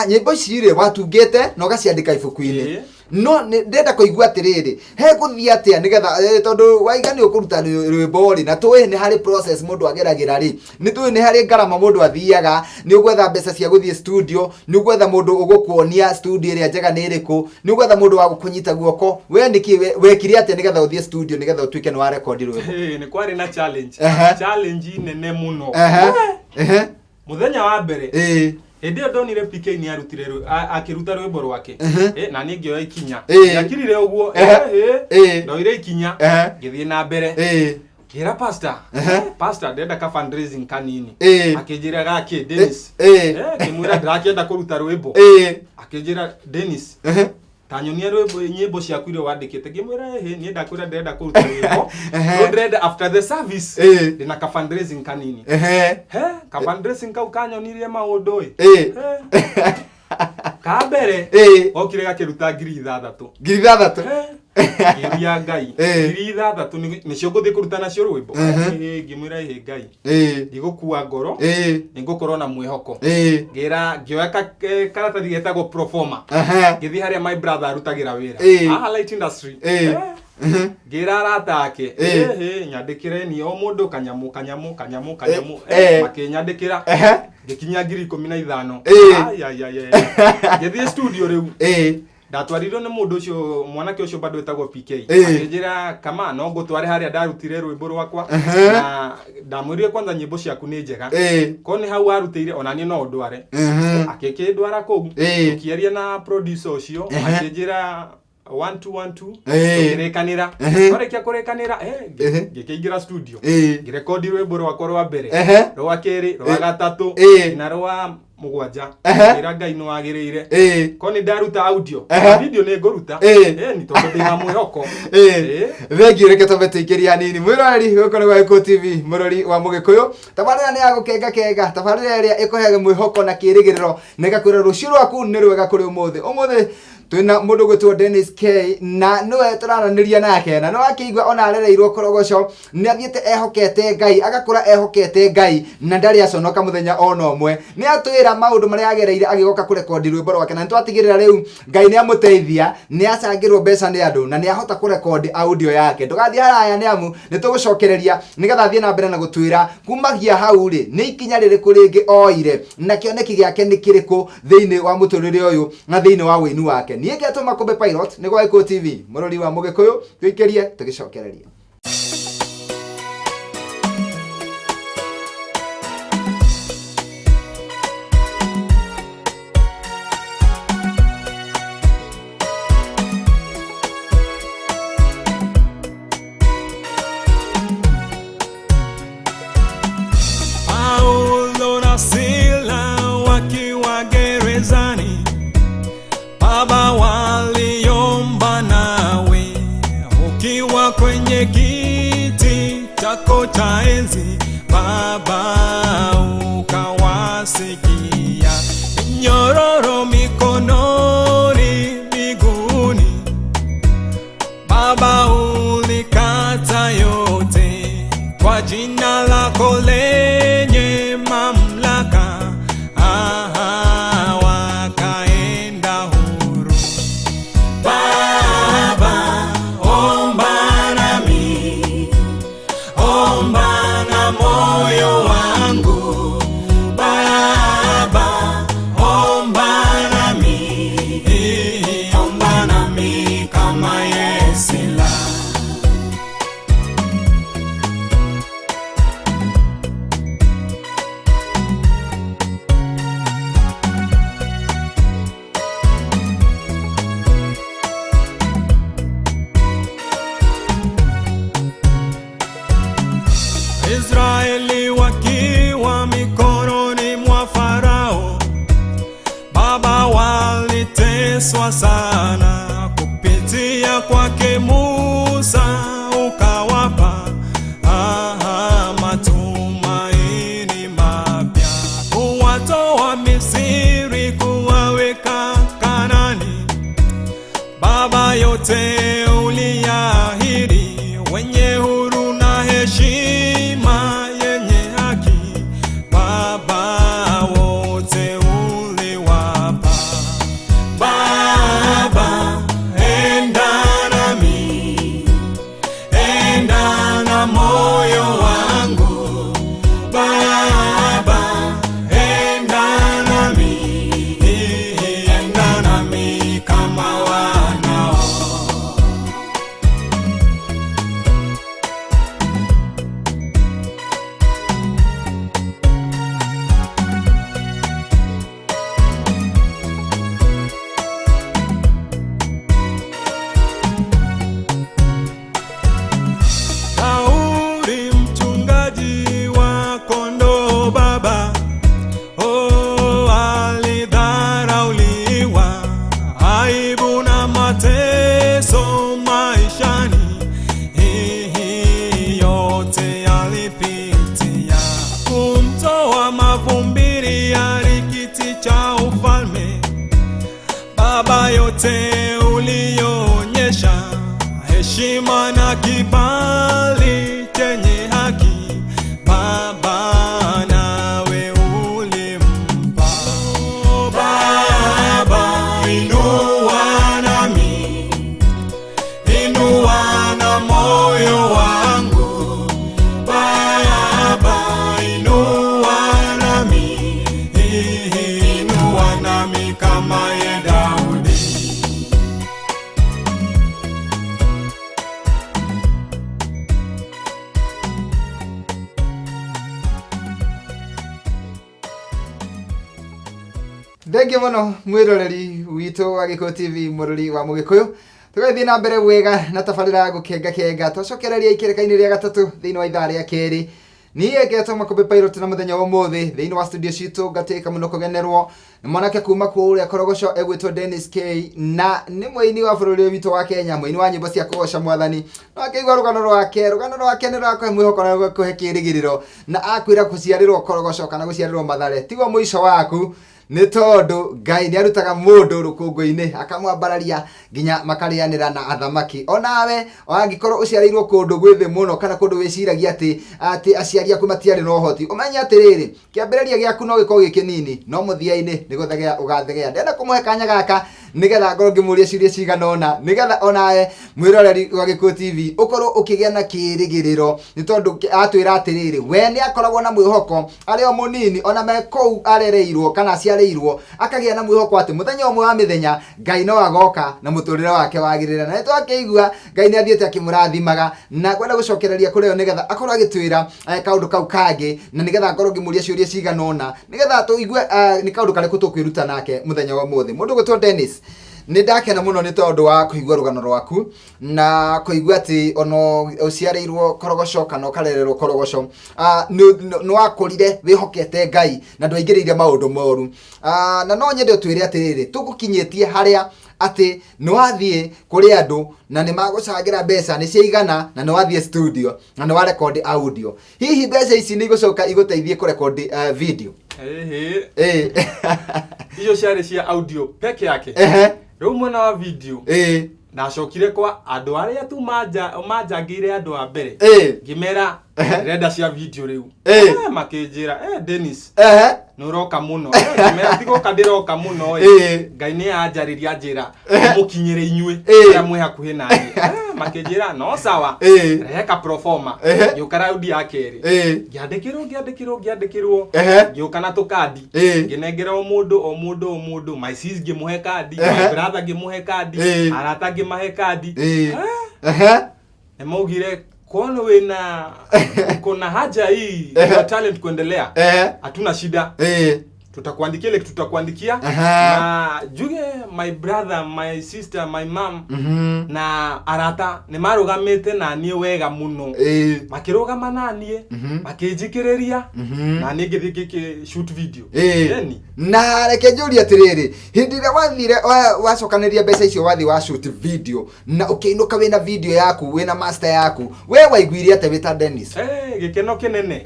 nyĩmbo ici rĩ, watungĩte na ũgaciandĩka ibuku-inĩ? No ndenda kũigua atĩrĩrĩ, he gũthiĩ atĩa nĩgetha tondũ waiga nĩ ũkũruta rwĩmbo rĩ, na tũĩ nĩ harĩ process mũndũ ageragĩra rĩ, nĩ tũĩ nĩ harĩ ngarama mũndũ athiaga, nĩ ũgwetha mbeca cia gũthiĩ studio, nĩ ũgwetha mũndũ ũgũkuonia studio ĩrĩa njega nĩ ĩrĩkũ, nĩ ũgwetha mũndũ wa gũkũnyita guoko. We nĩkĩ wekire atĩa nĩgetha ũthiĩ studio nĩgetha ũtuĩke nĩ wa rekondi rwĩmbo? Nĩ kwarĩ na challenge. Challenge nene mũno. Mũthenya wa mbere hĩndĩ ĩyo ndonire PK nĩ arutire akĩruta rwĩmbo rwake, na niĩ ngĩoya ikinya, ndiakirire ũguo, ndoire ikinya ngĩthiĩ na mbere, ngĩra pastor, pastor ndĩrenda ka fundraising kanini. Akĩnjĩra gakĩ Dennis, ngĩmwĩra ndĩrakĩenda kũruta rwĩmbo. Akĩnjĩra Dennis, tanyonia rwĩmbo nyĩmbo ciaku iria wandĩkĩte. Ngĩmwĩra ĩhĩ, niĩ ndakwĩra ndĩrenda kũruta rwĩmbo, no ndĩrenda after the service ndĩna ka fundraising kanini. He ka fundraising kau kanyonirie maũndũ ĩ. Ka mbere okire gakĩruta 6,000. 6,000? Ngĩũria Ngai, 6,000 nĩcio ngũthiĩ kũruta nacio rwĩmbo? Ngĩmwĩra ĩhĩ Ngai, ndigũkua ngoro, nĩngũkorwo na mwĩhoko. Ngĩra ngĩoya karatathi getagwo proforma, ngĩthiĩ harĩa my brother arutagĩra wĩra haha light industry, ngĩra arata ake, nyandĩkĩre ni o mũndũ kanyamũ kanyamũ kanyamũ kanyamũ, makĩnyandĩkĩra ngĩkinya 15,000. Ngĩthiĩ studio rĩu, ndatwarirwo nĩ mũndũ ũcio, mwanake ũcio bado wĩtagwo PK, akĩnjĩra kama no ngũtware harĩa ndarutire rwĩmbo rwakwa, na ndamwĩrire kwanza nyĩmbo ciaku nĩ njega, ko nĩ hau warutĩire ona niĩ no ndware. Akĩkĩndwara kũu, tũkĩaria na producer ũcio, akĩnjĩra 1 2 1 2, tũkĩrĩkanĩra. Twarĩkia kũrĩkanĩra, ngĩkĩingĩra studio, ngĩrekondi rwĩmbo rwakwa rwa mbere, rwa kerĩ, rwa gatatũ, na rwa mũgwanja. Ngĩra Ngai nĩ wagĩrĩire, ko nĩ ndaruta audio, video nĩ ngũruta, nĩ tondũ ndĩna mwĩhoko. Thengiũ, reke twambe tũikĩrie hanini. Mwĩroreri, gũkũ nĩ gwa Gĩkũyũ TV, mũrori wa Mũgĩkũyũ, tabarĩra nĩ ya gũkenga kenga, tabarĩra ĩrĩa ĩkũheaga mwĩhoko na kĩrĩgĩrĩro na ĩgakwĩra rũciũ rwaku nĩ rwega kũrĩ ũmũthĩ. Ũmũthĩ twĩna mũndũ gwĩtwo Dennis K, na nĩwe tũraranĩria nake, na nĩwakĩigua ona arereirwo korogoco, nĩ athiĩte ehokete Ngai, agakũra ehokete Ngai, na ndarĩ aconoka mũthenya ona ũmwe. Nĩ atwĩra maũndũ marĩa agereire agĩgoka kũrekondi rwĩmbo rwake, na nĩtwatigĩrĩra rĩu Ngai nĩ amũteithia, nĩ acangĩrwo mbeca nĩ andũ, na nĩ ahota kũrekondi audio yake. Ndũgathiĩ haraya, nĩ amu nĩ tũgũcokereria nĩgetha athiĩ na mbere na gũtwĩra kumagia hau rĩ nĩ ikinya rĩrĩkũ rĩngĩ oire, na kĩoneki gĩake nĩ kĩrĩkũ thĩinĩ wa mũtũrĩre ũyũ na thĩinĩ wa wĩini wake. Niĩ ngetwo Makũmbĩ Pilot, nĩ gwa Gĩkũyũ TV, mũrori wa Mũgĩkũyũ, tũikĩrie tũgĩcokereria. Paulo na Sila wakiwa gerezani, Baba waliomba nawe, ukiwa kwenye kiti chako cha enzi, Baba ukawasikia. Nyororo mikononi, miguuni, Baba ulikata yote kwa jina lako lenye mamlaka. Aha, wakaenda huru. Baba, omba nami, omba na moyo wangu. Baba, omba nami, omba nami kama Yesila. Israeli wakiwa mikononi mwa Farao, Baba waliteswa sana, kupitia kwake Musa ukawapa matumaini mapya, kuwatoa Misri kuwaweka Kanani. Baba yote uliahidi, wenye huru na heshima yenye haki, Baba wote uliwapa. Baba Yote uliyoonyesha heshima na kibali chenye haki, Baba nawe ulimpa. Baba, inua nami, inua na moyo wangu. Baba, inua nami, inua nami kama ye Daudi. Thengiũ mũno mwĩroreri witũ wa Gĩkũyũ TV, mũrori wa Mũgĩkũyũ. Tũgathiĩ na mbere wega na tabarĩra ya gũkenga kenga. Twacokereria ikereka-inĩ rĩa gatatũ thĩinĩ wa ithaa rĩa kerĩ. Niĩ ngetwo Makũmbĩ Pilot na mũthenya wa ũmũthĩ thĩinĩ wa studio citũ ngatĩka mũno kũgenerwo nĩ mwanake kuma kũrĩa Korogoco egwĩtwo Dennis K, na nĩ mũini wa bũrũri ũyũ witũ wa Kenya, mũini wa nyĩmbo cia kũgoca mwathani. No akĩigua rũgano rwake, rũgano rwake nĩ rwakũhe mwĩhoko na rũgakũhe kĩĩrĩgĩrĩro, na akwĩra gũciarĩrwo Korogoco kana gũciarĩrwo Mathare tiguo mũico waku, nĩ tondũ Ngai nĩ arutaga mũndũ rũkũngũ-inĩ akamwambararia nginya makarĩanĩra na athamaki. Onawe angĩkorwo ũciarĩirwo kũndũ gwĩ thĩ mũno kana kũndũ wĩciragia atĩ aciari aku matiarĩ na ũhoti, ũmenye atĩrĩrĩ, kĩambĩrĩria gĩaku no gĩkorwo gĩ kĩnini, no mũthia-inĩ nĩ gũthegea ũgathegea. Ndĩrenda kũmũhe kanya gaka nĩgetha ngorwo ngĩmũria ciũria cigana ũna, nĩgetha onawe mwĩroreri wa Gĩkũyũ TV ũkorwo ũkĩgĩa na kĩĩrĩgĩrĩro, nĩ tondũ atwĩra atĩrĩrĩ, we nĩ akoragwo na mwĩhoko arĩ o mũnini, ona me kũu arereirwo kana aciarĩirwo, akagĩa na mwĩhoko atĩ mũthenya ũmwe wa mĩthenya Ngai no agoka na mũtũrĩre wake wagĩrĩre. Na nĩ twakĩigua Ngai nĩ athiĩte akĩmũrathimaga, na kwenda gũcokereria kũrĩ yo nĩgetha akorwo agĩtwĩra kaũndũ kau kangĩ, na nĩgetha ngorwo ngĩmũria ciũria cigana ũna, nĩgetha tũigue nĩ kaũndũ karĩkũ tũkwĩruta nake mũthenya wa ũmũthĩ. Mũndũ ũgwĩtwo Dennis, nĩ ndakena mũno nĩ tondũ wa kũigua rũgano rwaku na kũigua atĩ ona ũciarĩirwo Korogoco kana ũkarererwo Korogoco, nĩ wakũrire wĩhokete Ngai na ndwaingĩrĩire maũndũ moru. Na no nyende ũtwĩre atĩrĩrĩ, tũgũkinyĩtie harĩa atĩ nĩ wathiĩ kũrĩ andũ na nĩ magũcangĩra mbeca nĩ ciaigana, na nĩ wathiĩ studio na nĩ warekondi audio. Hihi mbeca ici nĩ igũcoka igũteithie kũrekondi video? Ĩhĩ. Icio ciarĩ cia audio peke yake. Rĩu mwena wa video, ndacokire kwa andũ arĩa tu manjangĩire andũ a mbere. Ngĩmera, ndĩrenda cia video rĩu. Makĩnjĩra, Dennis, nĩ ũroka mũno. Ngĩmera, tigoka ndĩroka mũno, Ngai nĩ anjarĩria njĩra, mũkinyĩre inyuĩ, arĩa mwĩ hakuhĩ na niĩ. Makĩnjĩra, no sawa, rehe ka proforma. Ngĩũka raundi ya kerĩ. Ngĩandĩkĩrwo, ngĩandĩkĩrwo, ngĩandĩkĩrwo. Ngĩũka na tũkandi. Ngĩnengera o mũndũ, o mũndũ, o mũndũ. My sis ngĩmũhe kandi, my brother ngĩmũhe kandi, arata ngĩmahe kandi. Nĩ maugire, kwani wĩna, uko na haja hii ya talent kuendelea? Hatuna shida. Tutakuandikia ile kitu tutakuandikia. Na njuge my brother, my sister, my mom na arata nĩ marũgamĩte na niĩ wega mũno. Makĩrũgama na niĩ, makĩnjikĩrĩria, na niĩ ngĩthiĩ ngĩkĩ shoot video. Ĩni. Na reke njũrie atĩrĩrĩ, hĩndĩ ĩrĩa wathire, wacokanĩria mbeca icio wathiĩ wa shoot video na ũkĩinũka wĩna video yaku, wĩna master yaku, we waiguire atĩa wĩ ta Dennis? Gĩkeno kĩnene.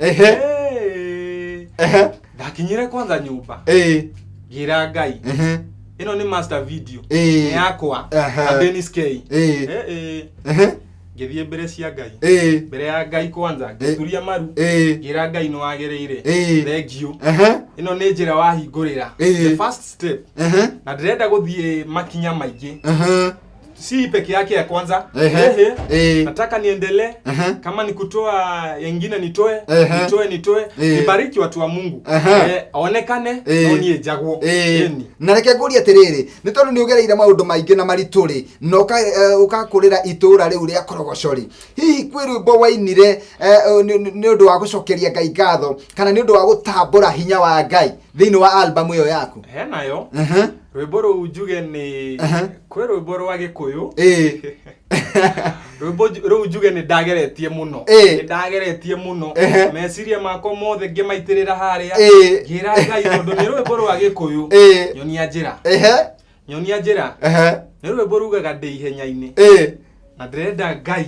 Ndakinyire kwanza nyũmba. Ngĩra Ngai. Ĩno nĩ master video. Nĩ yakwa. Na Dennis K. Ngĩthiĩ mbere cia Ngai. Mbere ya Ngai kwanza, ngĩturia maru. Ngĩra Ngai nĩ wagĩrĩire. Thank you. Ĩno nĩ njĩra wahingũrĩra. The first step. Na ndĩrenda gũthiĩ makinya maingĩ. Si peke yake ya kwanza. Nataka niendelee. Kama ni kutoa yengine nitoe, nitoe, nitoe. Nibariki watu wa Mungu. Aonekane, no niĩ njagwo. Ĩni. Na reke ngũrie atĩrĩrĩ, nĩ tondũ nĩ ũgereire maũndũ maingĩ na maritũ rĩ, na ũkakũrĩra itũũra rĩu rĩa Korogoco rĩ, hihi kwĩ rwĩmbo wainire nĩ ũndũ wa gũcokeria Ngai ngatho kana nĩ ũndũ wa gũtambũra hinya wa Ngai thĩinĩ wa album ĩyo yaku? Henayo. Rwĩmbo rũu njuge nĩ kwĩ rwĩmbo rwa Gĩkũyũ. Rwĩmbo rũu njuge nĩ ndageretie mũno. Nĩ ndageretie mũno. Meciria makwa mothe ngĩmaitĩrĩra harĩa. Ngĩra Ngai tondũ nĩ rwĩmbo rwa Gĩkũyũ. Nyonia njĩra. Nyonia njĩra. Nĩ rwĩmbo rugaga ndĩ ihenya-inĩ. Na ndĩrenda Ngai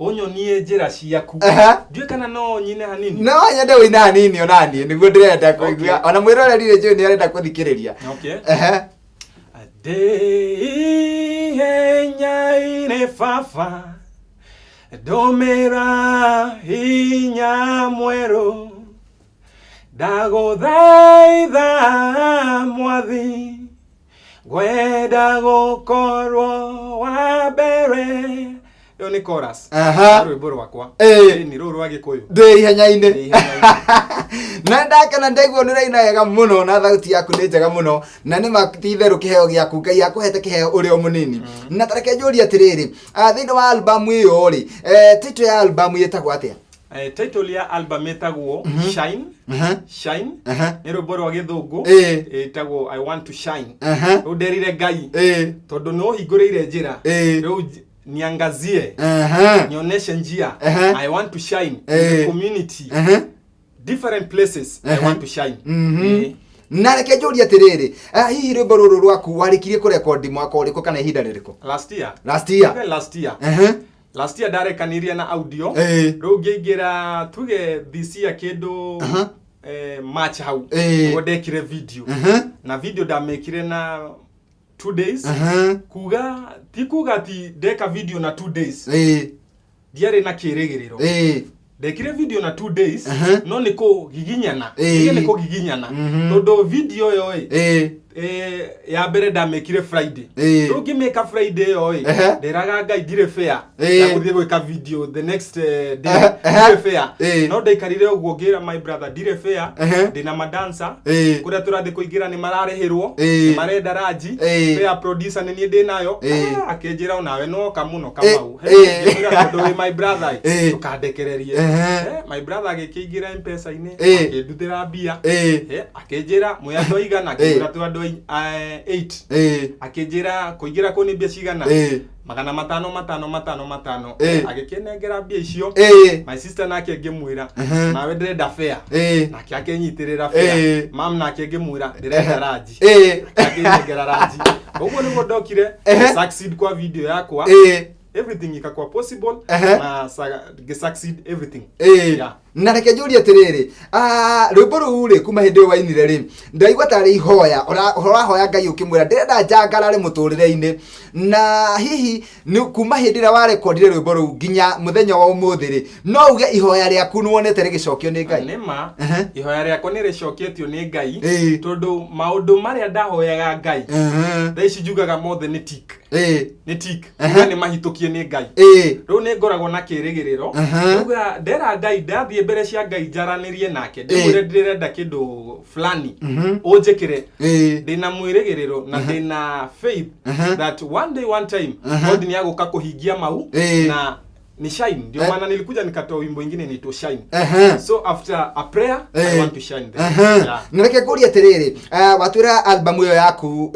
ũnyonie njĩra ciaku. Ndiũĩ kana no nyine hanini. No nyende ũine hanini ona niĩ nĩguo ndĩrenda kũigua. Ona mwĩroreri rĩ njũĩ nĩ arenda gũthikĩrĩria. Ndĩ ihenya-inĩ baba ndũmĩra hinya mwerũ ndagũthaitha mwathi ngwenda gũkorwo wa mbere. Ĩyo nĩ chorus. Aha. Ya rwĩmbo rwakwa. Ĩĩ. Ĩĩ, nĩ rũrũ rwa Gĩkũyũ. Ndĩ ihenya-inĩ. Ndĩ ihenya-inĩ. Na ndakena ndaigua nĩ ũraina wega mũno na thauti yaku nĩ njega mũno na nĩ ma ti itherũ kĩheo gĩaku Ngai akũhete kĩheo ũrĩ o mũnini. Na ta reke njũrie atĩrĩrĩ, thĩinĩ wa albamu ĩyo rĩ, title ya albamu ĩtagwo atĩa? Title ya album ĩtagwo Shine. Shine. Nĩ rwĩmbo rwa Gĩthũngũ. Ĩtagwo I Want to Shine. Rĩu nderire Ngai tondũ nĩ ũhingũrĩire njĩra. Rĩu niangazie. Nioneshe njia. I want to shine in the community. Different places I want to shine. Na reke njũrie atĩrĩrĩ, hihi rwĩmbo rũrũ rwaku warĩkirie kũrekondi mwaka ũrĩkũ kana ihinda rĩrĩkũ? Last year. Last year. Okay, last year. Last year ndarekanirie na audio. Rĩu ngĩingĩra tuge this year kĩndũ March hau. Nĩguo ndekire video. Na video ndamĩkire na 2 days. Kuga ti kuga ati ndeka video na 2 days. Ndiarĩ na kĩrĩgĩrĩro. Ndekire video na 2 days. No nĩ kũgiginyana. Nĩ kũgiginyana. Tondũ video ĩyo ĩ, ya mbere ndamĩkire Friday. Rĩu ngĩmĩka Friday ĩyo ĩ, ndĩraga Ngai ndirĩ fair ya gũthiĩ gwĩka video the next day. Ndirĩ fair. No ndaikarire ũguo ngĩra my brother ndirĩ fair. Ndĩna madancer. Kũrĩa tũrathiĩ kũingĩra nĩ mararĩhĩrwo, nĩ marenda ranji. Fair producer nĩ niĩ ndĩnayo. Akĩnjĩra onawe noka mũno Kamau. Ngĩmwĩra tondũ wĩ my brother ĩ, ndũkandekererie. My brother agĩkĩingĩra M-Pesa-inĩ, akĩndutĩra mbia. Akĩnjĩra mwĩ andũ aigana, akĩnjĩra twĩ andũ 8. Akĩnjĩra kũingĩra kũu nĩ mbia cigana? Magana matano, matano, matano, matano. Agĩkĩnengera mbia icio. My sister nake ngĩmwĩra, nawe ndĩrenda fare. Nake akĩnyitĩrĩra fare. Mam nake ngĩmwĩra ndĩrenda ranji. Nake akĩnengera ranji. Ũguo nĩguo ndokire succeed kwa video yakwa. Everything ikakuwa possible. Na ngĩ-succeed everything. Yeah. Na reke njũrie atĩrĩrĩ, rwĩmbo rũu rĩ, kuma hĩndĩ ĩyo wainire rĩ, ndaigua tarĩ ihoya ũrahoya Ngai ũkĩmwĩra ndĩrenda njangarare mũtũrĩre-inĩ. Na hihi nĩ kuma hĩndĩ ĩrĩa warekondire rwĩmbo rũu nginya mũthenya wa ũmũthĩ rĩ, no uge ihoya rĩaku nĩ wonete rĩgĩcokio nĩ Ngai? Nĩ ma, ihoya rĩakwa nĩ rĩcoketio nĩ Ngai, tondũ maũndũ marĩa ndahoyaga Ngai, thaa ici njugaga mothe nĩ tick. Nĩ tick. Kuga nĩ mahĩtũkie nĩ Ngai. Rĩu nĩ ngoragwo na kĩrĩgĩrĩro. Ndauga ndera Ngai, ndathiĩ mbere cia Ngai njaranĩrie nake, ndĩmwĩre ndĩrenda kĩndũ fulani ũnjĩkĩre. Ndĩna mwĩrĩgĩrĩro na ndĩna faith that one day, one time, God nĩ agũka kũhingia mau na ni shine. Ndio maana nilikuja nikatoa wimbo ingine inaitwa Shine. So after a prayer, I want to shine there. Yeah. Na reke ngũrie atĩrĩrĩ, watwĩra album ĩyo yaku,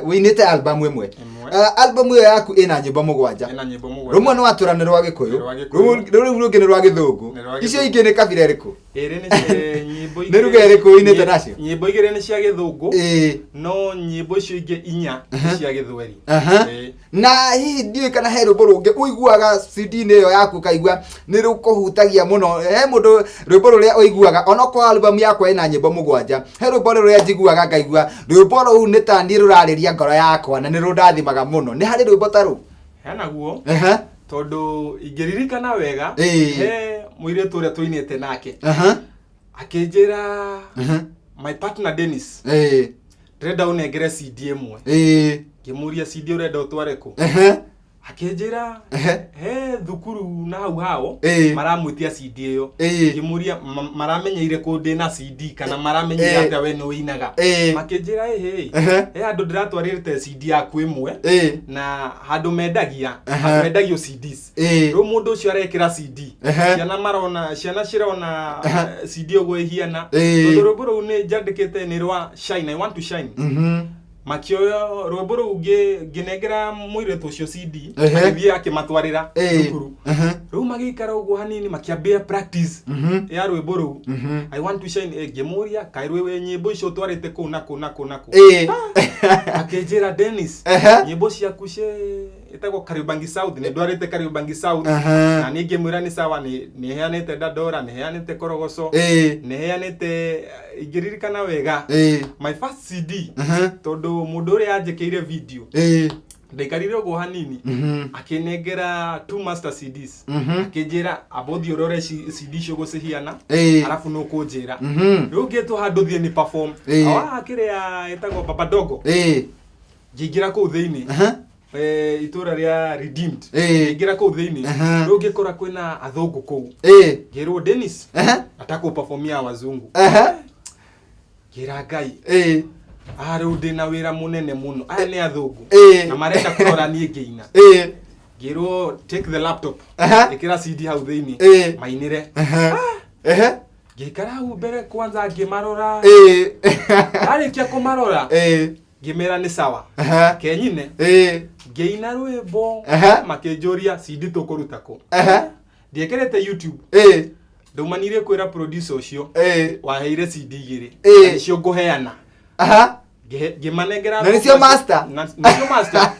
wĩinĩte album ĩmwe. Ĩmwe. Album ĩyo yaku ĩna nyĩmbo mũgwanja. Ĩna nyĩmbo mũgwanja. Rũmwe nĩ watwĩra nĩ rwa Gĩkũyũ. Nĩ rwa Gĩkũyũ. Rũu rũngĩ nĩ rwa Gĩthũngũ. Nĩ rwa Icio Gĩthũngũ. ingĩ nĩ kabira ĩrĩkũ? Ĩrĩ nĩ nyĩmbo Nĩ igĩrĩ. ruga ĩrĩkũ ũinĩte nacio? Nyĩmbo igĩrĩ nĩ cia Gĩthũngũ. No nyĩmbo icio ingĩ inya nĩ cia Gĩthweri. Na hihi ndiũĩ kana he rwĩmbo rũngĩ ũiguaga CD-inĩ ĩyo yaku ũkaigua nĩ rũkũhutagia mũno. He mũndũ rwĩmbo rũrĩa ũiguaga onokorwo album yakwa ĩna nyĩmbo mũgwanja, he rwĩmbo rũrĩa njiguaga ngaigua rwĩmbo rũu nĩ ta niĩ rũrarĩria ngoro yakwa na nĩ rũndathimaga mũno. Nĩ harĩ rwĩmbo ta rũu? Henaguo. Tondũ ingĩririkana wega, he mũirĩtu ũrĩa tũinĩte nake. Akĩnjĩra, my partner Dennis, ndĩrenda ũnengere CD ĩmwe. Ngĩmũria CD ũrenda ũtware kũ? Akĩnjĩra, he thukuru na hau hao, maramwĩtia CD ĩyo. Ngĩmũria, maramenyeire kũ ndĩna CD kana maramenyeire atĩa we nĩ ũinaga? Makĩnjĩra, ĩhĩ, he handũ ndĩratwarĩte CD yaku ĩmwe, na handũ mendagia, handũ mendagio CDs. Rĩu mũndũ ũcio arekĩra CD. Ciana marona, ciana cirona, CD ũguo ĩhiana. Tondũ rwĩmbo rũu nĩ njandĩkĩte nĩ rwa Shine, I want to shine. Makĩoya rwĩmbo rũu ngĩnengera mũirĩtu ũcio CD, agĩthiĩ akĩmatwarĩra thukuru. Rĩu magĩikara ũguo hanini makĩambia practice ya rwĩmbo rũu. I want to shine, ngĩmũria, kaĩ rwĩ nyĩmbo icio ũtwarĩte kũu na kũu na kũu na kũu. Akĩnjĩra, Dennis, nyĩmbo ciaku cie Ĩtagwo Kariobangi South, nĩ ndwarĩte Kariobangi South. Na niĩ ngĩmwĩra nĩ sawa, nĩ heanĩte Dandora, nĩ heanĩte Korogoco, nĩ heanĩte ingĩririkana wega, my first CD, tondũ mũndũ ũrĩa anjĩkĩire video, ndaikarire ũguo hanini, akĩnengera two master CDs, akĩnjĩra amba ũthiĩ ũrore CD icio gũcihiana, arabu nĩ ũkũnjĩra. Rĩu ngĩtwo handũ thiĩ ni perform. Awa kĩrĩa ĩtagwo Baba Dogo, ngĩingĩra kũu thĩinĩ, itũra rĩa Redeemed. Ngĩingĩra kũu thĩinĩ, rĩu ngĩkora kwĩna athũngũ kũu. Ngĩrwo, "Dennis, nataka uperformia wazungu." Ngĩra Ngai, "Ah, rĩu ndĩna wĩra mũnene mũno, aya nĩ athũngũ na marenda kũrora niĩ ngĩina." Ngĩrwo, "Take the laptop, ĩkĩra CD hau thĩinĩ, mainĩre." Ngĩikara hau mbere kwanza ngĩmarora. Ndarĩkia kũmarora, ngĩmera nĩ sawa, kenyine. Ngĩina rwĩmbo. Makĩnjũria, "CD tũkũruta kũ?" Ndiĩkĩrĩte YouTube. Ndaumanire kwĩra producer ũcio waheire CD igĩrĩ, na nĩcio ngũheana. Ngĩmanengera. Na nĩcio master? Nĩcio master.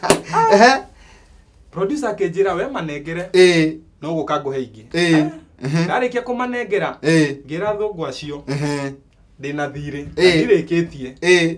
Producer akĩnjĩra, "We manengere, no gũka ngũhe ingĩ." Ndarĩkia kũmanengera, ngĩra thũngũ acio ndĩna thirĩ na ndirĩkĩtie.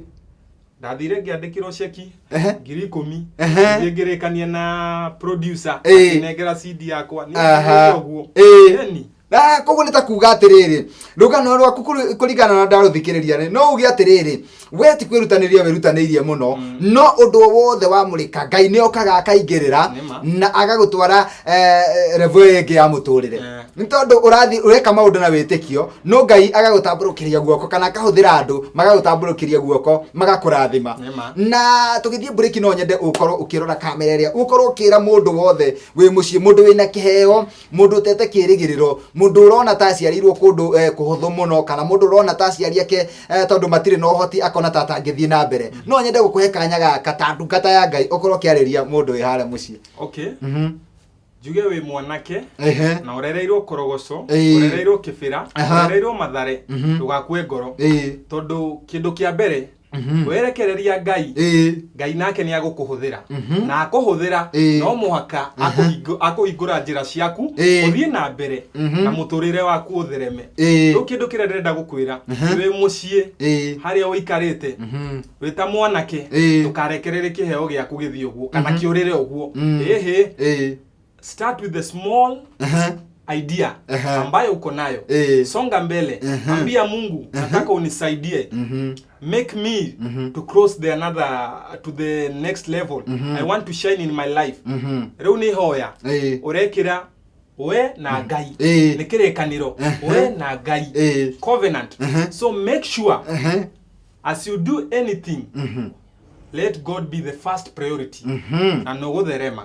Ndathire ngĩandĩkĩrwo ceki 10,000. Ngĩthiĩ ngĩrĩkania na producer, akĩnengera CD yakwa. Niĩ ngĩrĩkia ũguo. Ĩni. Na koguo nĩ ta kuga atĩrĩrĩ, rũgano rwaku kũringana na ndarũthikĩrĩria rĩ, no uge atĩrĩrĩ, we ti kwĩrutanĩria wĩrutanĩirie mũno, no ũndũ o wothe wamũrĩka, Ngai nĩ okaga akaingĩrĩra Nĩma. na agagũtwara level ĩyo ĩngĩ ya mũtũrĩre. Nĩ tondũ ũrathiĩ ũreka maũndũ na wĩtĩkio, no Ngai agagũtambũrũkĩria guoko kana akahũthĩra andũ magagũtambũrũkĩria guoko magakũrathima. Nĩma. Na tũgĩthiĩ mburĩki, no nyende ũkorwo ũkĩrora kamera ĩrĩa, ũkorwo ũkĩra mũndũ wothe wĩ mũciĩ, mũndũ wĩna kĩheo, mũndũ ũtete kĩrĩgĩrĩro, mũndũ ũrona ta aciarĩirwo kũndũ kũhũthũ mũno, kana mũndũ ũrona ta aciari ake tondũ matirĩ na ũhoti akona ta atangĩthiĩ na mbere. No nyende gũkũhe kanya gaka ta ndungata ya Ngai, ũkorwo ũkĩarĩria mũndũ wĩ harĩa mũciĩ. Okay, njuge wĩ mwanake na ũrereirwo Korogoco, ũrereirwo Kĩbĩra, ũrereirwo Mathare, ndũgakue ngoro, tondũ kĩndũ kĩa mbere werekereria Ngai, Ngai nake nĩ agũkũhũthĩra, na akũhũthĩra, no mũhaka akũhingũra njĩra ciaku, ũthiĩ na mbere na mũtũrĩre waku ũthereme. Rĩu kĩndũ kĩrĩa ndĩrenda gũkwĩra, wĩ mũciĩ harĩa ũikarĩte wĩ ta mwanake, ndũkarekererie kĩheo gĩaku gĩthiĩ ũguo kana kĩũrĩre ũguo. Ĩhĩ, start with the small idea ambayo uko nayo. Songa mbele. Ambia Mungu, "Nataka unisaidie, make me to cross the another to the next level. I want to shine in my life." Rĩu nĩ hoya ũrekĩra we na Ngai, nĩ kĩrĩkanĩro we na Ngai, covenant. So make sure as you do anything, let God be the first priority, na no gũtherema.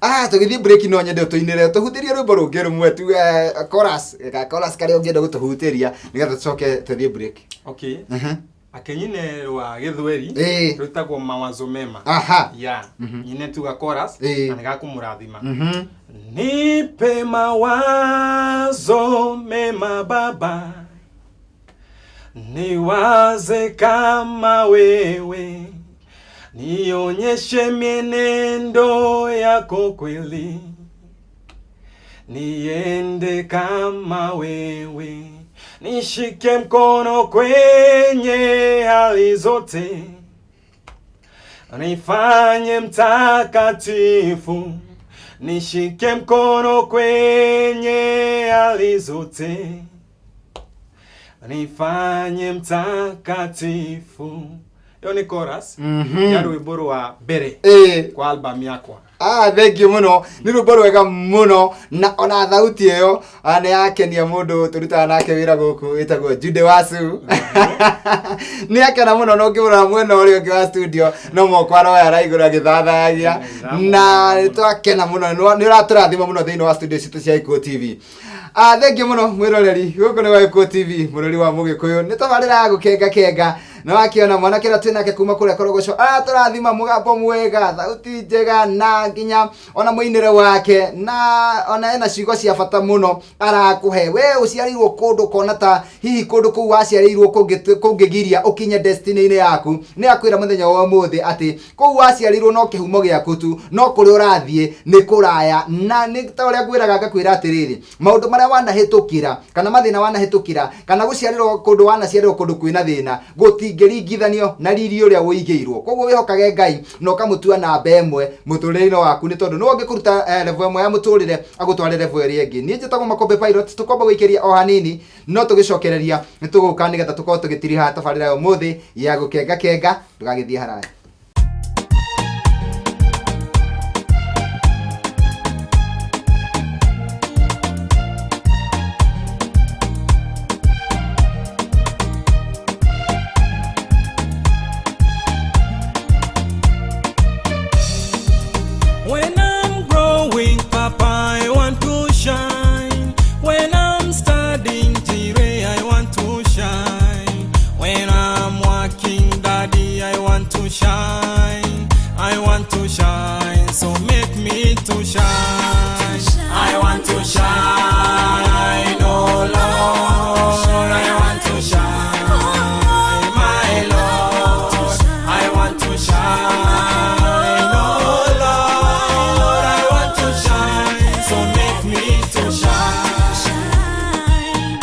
Ah, tũgĩthiĩ break, no nyende ũtũinĩre, tũhutĩrie rwĩmbo rũngĩ rũmwe tu, chorus, ga chorus karĩa ũngĩenda gũtũhutĩria nĩgetha tũcoke tũthiĩ break. Okay, akenyine rwa gĩthweri rwĩtagwo Mawazo Mema. Ya nyine tuga chorus na nĩgakũmũrathima. Nipe mawazo mema Baba, niwaze kama wewe, nionyeshe mienendo yako kweli, niende kama wewe, nishike mkono kwenye hali zote, nifanye mtakatifu, nishike mkono kwenye hali zote, nifanye mtakatifu. Ĩyo nĩ chorus ya rwĩmbo rwa mbere kwa album yakwa. Ah, thank you muno, nĩ rwĩmbo rwega mũno, na ona thauti ĩyo nĩ yakenia mũndũ tũrutaga nake wĩra gũkũ wĩtagwo Jude Wasu, nĩ akena mũno, na ũngĩmũrora mwena ũrĩa ũngĩ wa studio no moko aroya araigũra agĩthathayagia, na nĩ twakena mũno, nĩ ũratũrathima mũno thĩinĩ wa studio citũ cia Ikuũ TV. Ah, thank you mũno mwĩroreri, gũkũ nĩ wa Ikuũ TV, mũrori wa Mũgĩkũyũ, nĩ tabarĩra ya gũkenga kenga. No akiona mwanake ũrĩa twĩnake kuma kũrĩa Korogocho aratũrathima mũgambo mwega, thauti njega, na nginya ona mũinĩre wake, na ona ena ciugo cia bata mũno arakũhe. We ũciarĩirwo kũndũ ũkona ta hihi kũndũ kũu waciarĩirwo kũngĩgiria ũkinye destiny-inĩ yaku, nĩ akwĩra mũthenya wa ũmũthĩ atĩ kũu waciarĩirwo no kĩhumo gĩaku tu, no kũrĩa ũrathiĩ nĩ kũraya. Na nĩ ta ũrĩa ngwĩraga ngakwĩra atĩrĩrĩ, maũndũ marĩa wanahĩtũkĩra kana mathĩna wanahĩtũkĩra kana gũciarĩrwo kũndũ wanaciarĩrwo kũndũ kwĩna thĩna gũtingĩringithanio na riri ũrĩa ũigĩirwo. Koguo wĩhokage Ngai na ũkamũtua namba ĩmwe mũtũrĩre-inĩ waku, nĩ tondũ nĩwe ũngĩkũruta level ĩmwe ya mũtũrĩre agũtware level ĩrĩa ĩngĩ. Niĩ njĩtagwo Makombe Pilot, tũkwamba gũikĩria o hanini no tũgĩcokereria nĩ tũgũka nĩgetha tũkorwo tũgĩtiriha tabarĩra ya ũmũthĩ ya gũkenga kenga. Ndũgagĩthiĩ haraya. When I'm growing, Papa, I want to shine. When I'm studying, Jire, I want to shine. When I'm working, Daddy, I want to shine. I want to shine, so make me to shine. I want to shine, oh Lord. I want to shine, my Lord. I want to shine, oh Lord. I want to shine, so make me to shine. Shine.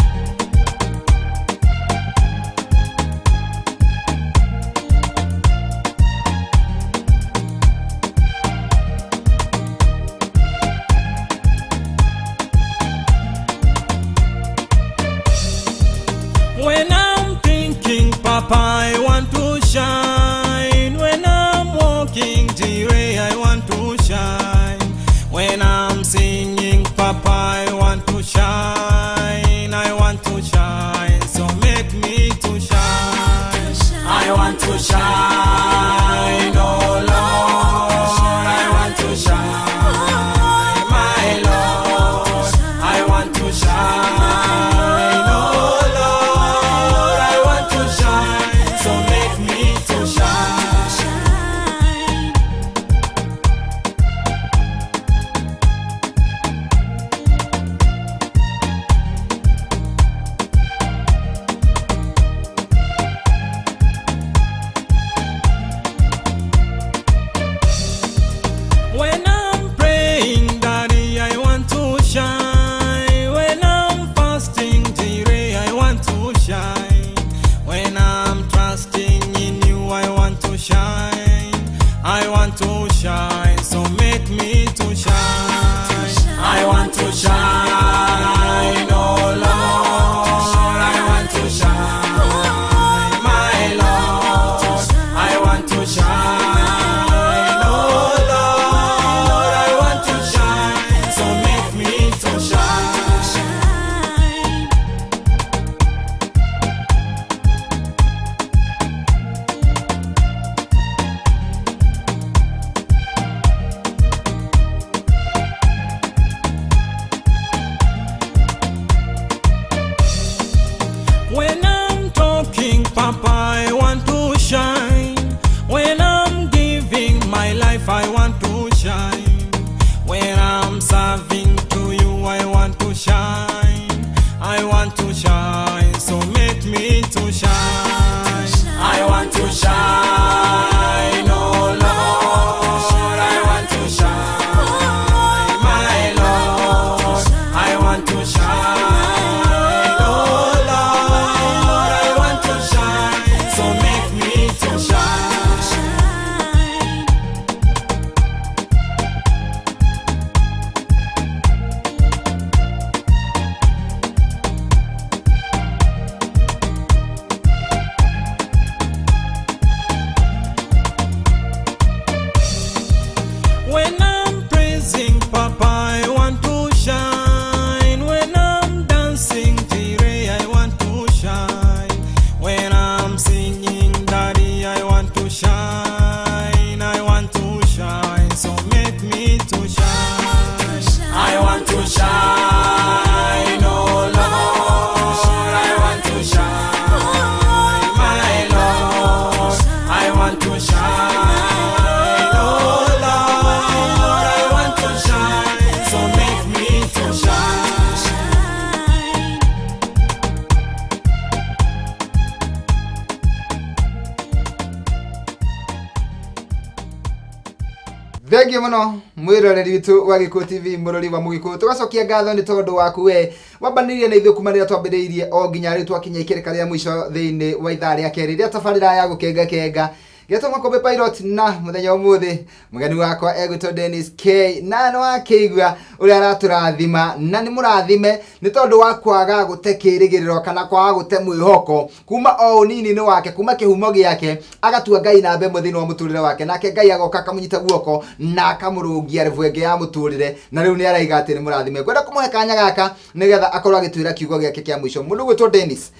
Thengiũ mũno mwĩroreri witũ wa Gĩkũyũ TV, mũrori wa Mũgĩkũyũ, tũgacokia ngatho nĩ tondũ waku we wambanĩrĩire na ithuĩ kuma rĩrĩa twambĩrĩirie o nginya rĩu twakinya ikereka rĩa mũico thĩinĩ wa ithaa rĩa kerĩ rĩa tabarĩra ya gũkenga kenga. Getwo Makũmbĩ Pilot, na mũthenya ũmũthĩ mũgeni wakwa egwĩtwo Dennis K, na nĩ wakĩigua ũrĩa aratũrathima, na nĩ mũrathime nĩ tondũ wa kwaga gũte kĩrĩgĩrĩro kana kwaga gũte mwĩhoko kuma o ũnini-inĩ wake, kuma kĩhumo gĩake, agatua Ngai namba ĩmwe thĩinĩ wa mũtũrĩre wake, nake Ngai agoka akamũnyita guoko na akamũrũngia revu ĩngĩ ya mũtũrĩre, na rĩu nĩ araiga atĩ nĩ mũrathime. Ngwenda kũmũhe kanya gaka nĩgetha akorwo agĩtwĩra kiugo gĩake kĩa mũico. Mũndũ ũgwĩtwo Dennis,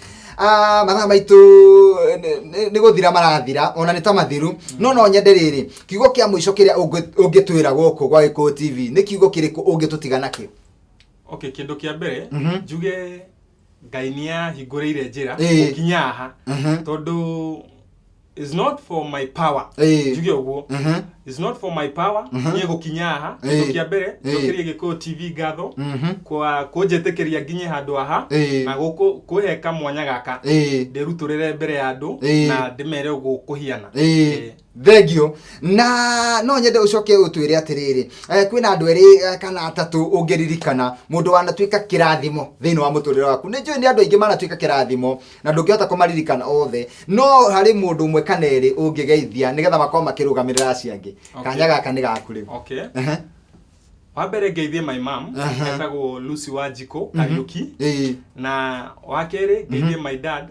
mathaa maitũ nĩ gũthira marathira, ona nĩ ta mathiru, no nyende rĩrĩ kiugo kĩa mũico kĩrĩa ũngĩtwĩra gũkũ gwa Gĩkũyũ TV, nĩ kiugo kĩrĩkũ ũngĩtũtiga nakĩo? Okay, kĩndũ kĩa mbere njuge Ngai nĩ ahingũrĩire njĩra gũkinya haha, tondũ is not for my power, njuge ũguo, is not for my power niĩ gũkinya haha. Kĩndũ kĩa mbere, njokerie Gĩkũyũ TV ngatho kwa kũnjĩtĩkĩria nginye handũ haha na gũkũ kũhe kamwanya gaka ndĩrutũrĩre mbere ya andũ na ndĩmere ũguo kũhiana. Thengio. Na no nyende ũcoke ũtwĩre atĩrĩrĩ, kwĩna andũ erĩ kana atatũ ũngĩririkana mũndũ wanatuĩka kĩrathimo thĩinĩ wa mũtũrĩre waku. Nĩ njũĩ nĩ andũ aingĩ manatuĩka kĩrathimo na ndũngĩhota kũmaririkana othe, no harĩ mũndũ ũmwe kana erĩ ũngĩgeithia nĩgetha makorwo makĩrũgamĩrĩra acio angĩ. Kanya gaka nĩ gaku rĩu. Okay. Wa mbere ngeithie my mom, etagwo Lucy Wanjikũ Kariũki, na wa kerĩ ngeithie my dad,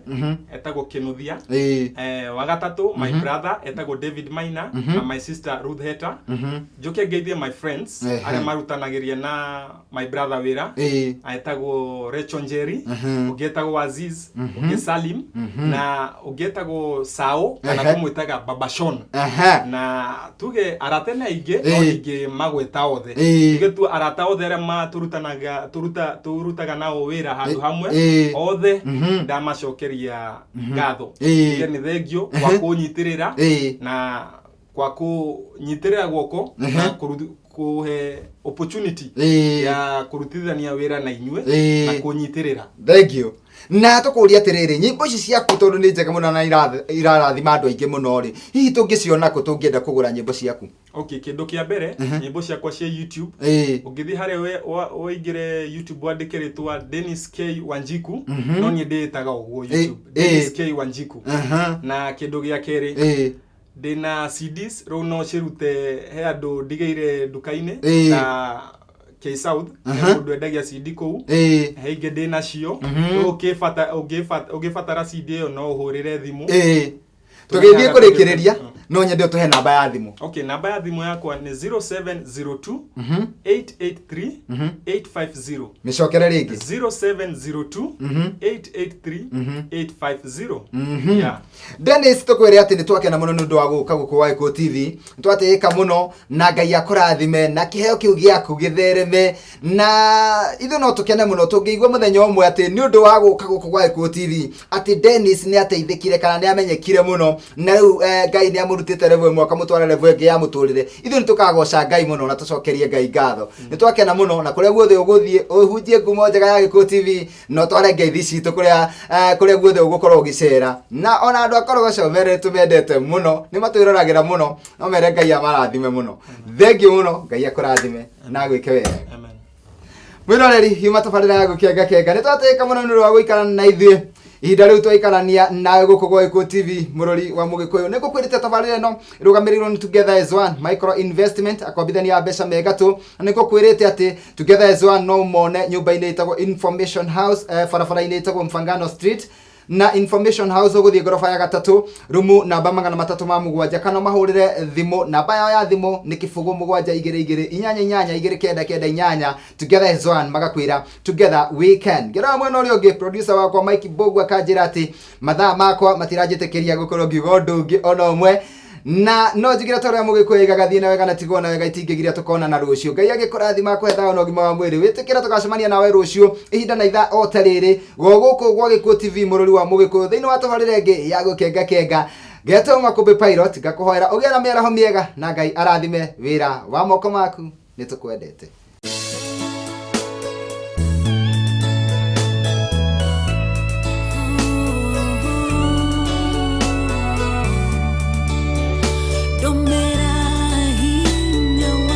etagwo Kinuthia, wa gatatũ my brother etagwo David Maina, na my sister Ruth Heta. Njoke ngeithie my friends arĩa marutanagĩria na my brother wĩra, etagwo Rachel Njeri, ũngĩ etagwo Aziz, ũngĩ Salim, na ũngĩ etagwo Sao, kana tũmwĩtaga Baba Shon. Na tuge arata nĩ aingĩ, no ndingĩmagweta othe. Tuge tu arata othe arĩa matũrutanaga tũrutaga nao wĩra handũ hamwe, othe ndamacokeria ngatho. Tuge nĩ thengio kwa kũnyitĩrĩra na kwa kũnyitĩrĩra guoko na kũhe opportunity ya kũrutithania wĩra na inyuĩ na kũnyitĩrĩra. Thengio. Na tũkũria atĩrĩrĩ, nyĩmbo ici ciaku tondũ nĩ njega mũno na irarathima andũ aingĩ mũno rĩ, hihi tũngĩciona kũ tũngĩenda kũgũra nyĩmbo ciaku? Okay, kĩndũ kĩa mbere, nyĩmbo ciakwa cia YouTube, ũngĩthiĩ harĩa ũingĩre YouTube wandĩke rĩtwa Dennis K Wanjiku, no niĩ ndĩĩtaga ũguo YouTube, Dennis K Wanjiku. Na kĩndũ gĩa kerĩ, ndĩna CDs rĩu no cirute he andũ ndigĩire nduka-inĩ na K South, he mũndũ endagia CD kũu, he ingĩ ndĩnacio. Rĩu ũngĩbatara CD ĩyo no ũhũrĩre thimũ. Tũgĩthiĩ kũrĩkĩrĩria, no nyende ũtũhe namba ya thimũ. Okay, namba ya thimũ yakwa nĩ 0702 883 850. Mĩcokere rĩngĩ. 0702 883 850. Yeah. Dennis, tũkwĩre atĩ nĩ twakena mũno nĩ ũndũ wa gũka gũkũ wa Gĩkũyũ TV. Nĩ twatĩĩka mũno, na Ngai akũrathime na kĩheo kĩu gĩaku gĩthereme, na ithuĩ no tũkene mũno tũngĩigua mũthenya ũmwe atĩ nĩ ũndũ wa gũka gũkũ gwa Gĩkũyũ TV atĩ Dennis nĩ ateithĩkire kana nĩ amenyekire mũno, na rĩu Ngai nĩ amũrutĩte level ĩmwe akamũtwara level ĩngĩ ya mũtũrĩre. Ithuĩ nĩ tũkagoca Ngai mũno na tũcokerie Ngai ngatho. Nĩ twakena mũno, na kũrĩa guothe ũgũthiĩ ũhunjie ngumo njega ya Gĩkũyũ TV, na ũtware ngeithi citũ kũrĩa guothe ũgũkorwo ũgĩcera. Na ona andũ a Korogoco mere tũmendete mũno, nĩ matwĩroragĩra mũno, no mere Ngai amarathime mũno. Thengiũ mũno, Ngai akũrathime na agwĩke wega. Amen. Mwĩroreri yuma tabarĩra ya gũkenga kenga, nĩ twatĩĩka mũno nĩ ũndũ wa gũikara na ithuĩ ihinda rĩu twaikarania nawe gũkũ gwa Gĩkũyũ TV, mũrori wa Mũgĩkũyũ. Nĩ ngũkwĩrĩte tabarĩra ĩno ĩrũgamĩrĩirwo nĩ Together as One Micro Investment, akombithania a mbeca me gatũ. Na nĩ ngũkwĩrĩte atĩ Together as One no mone nyũmba-inĩ ĩtagwo Information House, barabara-inĩ ĩtagwo Mfangano Street, na Information House ũgũthiĩ ngoroba ya gatatũ, rumu namba 307, kana mahũrĩre thimũ. Namba yao ya thimũ nĩ 0 7 2 2 8 8 2 9 9 8. Together as One magakwĩra together we can. Ngĩrora mwena ũrĩa ũngĩ, producer wakwa Mike Mbũgua akanjĩra atĩ mathaa makwa matiranjĩtĩkĩria gũkorwo ngiuga ũndũ ũngĩ ona ũmwe, na no njigĩre ta ũrĩa Mũgĩkũyũ aigaga, thiĩ na wega na tigwo na wega, itingĩgiria tũkona na rũciũ. Ngai agĩkũrathima akũhe thayũ na ũgima wa mwĩrĩ. Wĩtĩkĩra tũgacemania nawe rũciũ ihinda na ithaa o ta rĩrĩ go gũkũ gwa Gĩkũyũ TV, mũrũri wa Mũgĩkũyũ, thĩinĩ wa tabarĩra ĩngĩ ya gũkenga kenga. Ngetwo Makũmbĩ Pilot, ngakũhoera ũgĩe na mĩaraho mĩega na Ngai arathime wĩra wa moko maku. Nĩ tũkwendete. Domera hinya.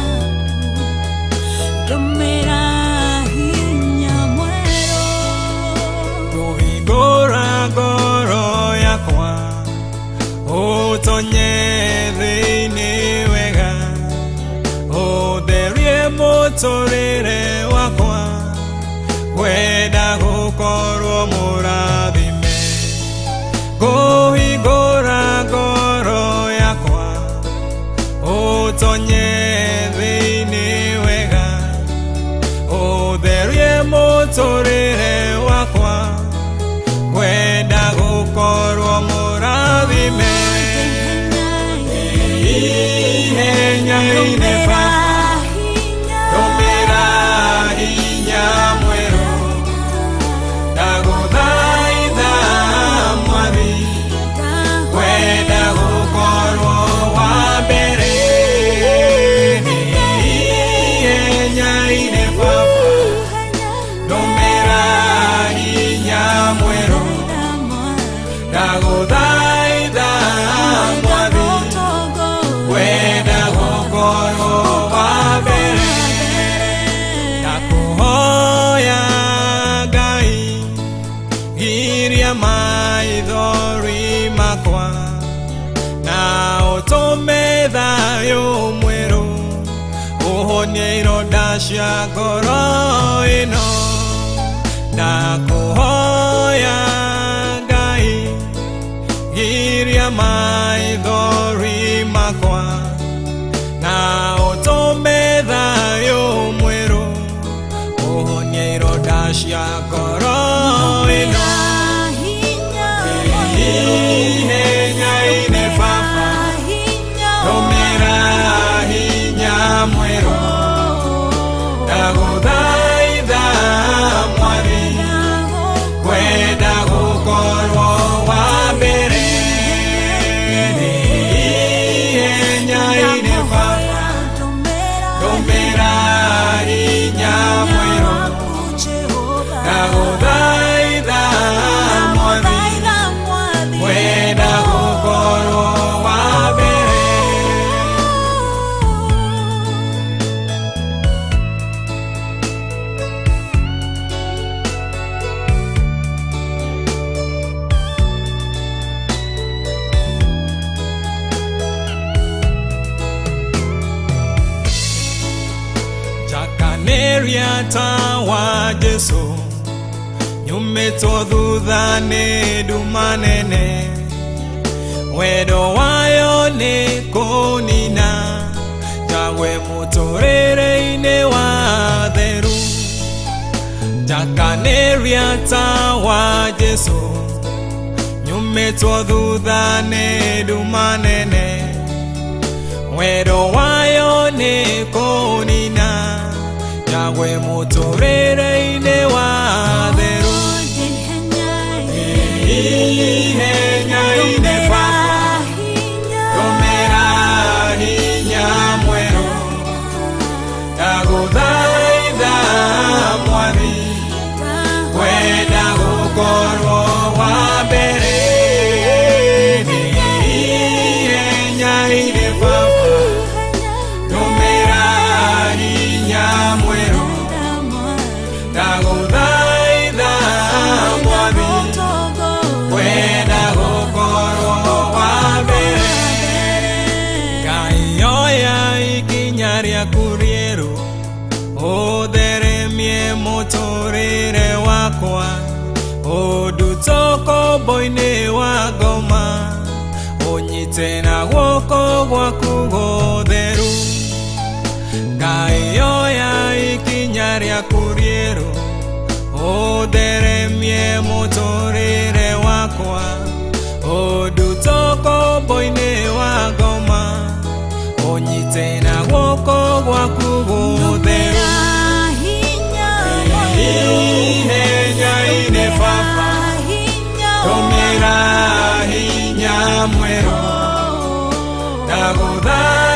gũkorwo mũrathime ngũhingũra ngoro yakwa ũtonye thĩinĩ wega ũtherie mũtũrĩre wakwa kwenda gũkorwo mũrathime ihenya-inĩ baba ndũmĩra hinya mwerũ ndagũthaitha mwathi kwenda gũkorwo wa mbere ihenya-inĩ baba ndũmĩra hinya mwerũ ndagũthaitha mwathi kwenda gũkorwo wa mbere ndakũhoya Ngai giria maithori makwa na ũtũme thayũ mwerũ ũhonie ironda cia ngoro ĩno ndakũhoya Ngai giria maithori makwa na ũtũme thayũ mwerũ ũhonie ironda cia ngoro ĩno ihenya-inĩ baba ndũmĩra hinya mwerũ ndagũthaitha mwathi kwenda gũkorwo wa mbere ihenya-inĩ baba ndũmĩra hinya mwerũ ndagũthaitha mwathi kwenda gũkorwo wa mbere. Njakanĩria tawa Jesũ nyumĩtwo thutha nĩ nduma nene wendo wayo nĩ kũnina njagwe mũtũrĩre-inĩ wa theru njakanĩria tawa Jesũ nyumĩtwo thutha nĩ nduma nene wendo wayo nĩ kũnina njagwe mũtũrĩre-inĩ wa theru ihenya-inĩ baba ndũmĩra hinya mwerũ ndagũthaitha mwathi kwenda gũkorwo wa mbere ihenya-inĩ baba ndũmĩra hinya mwerũ ndagũthaitha mwathi kwenda gũkorwo wa mbere. Ngai oya ikinya rĩaku rĩerũ ũtheremie mũtũrĩre wakwa ũndute ũkombo-inĩ wa ngoma ũnyite na guoko gwaku gũtheru. Ngai oya ikinya rĩaku rĩerũ ũtheremie mũtũrĩre wakwa ũndute ũkombo-inĩ wa ngoma ũnyite na guoko gwaku gũtheru ihenya-inĩ baba ndũmĩra hinya mwerũ ndagũthaitha.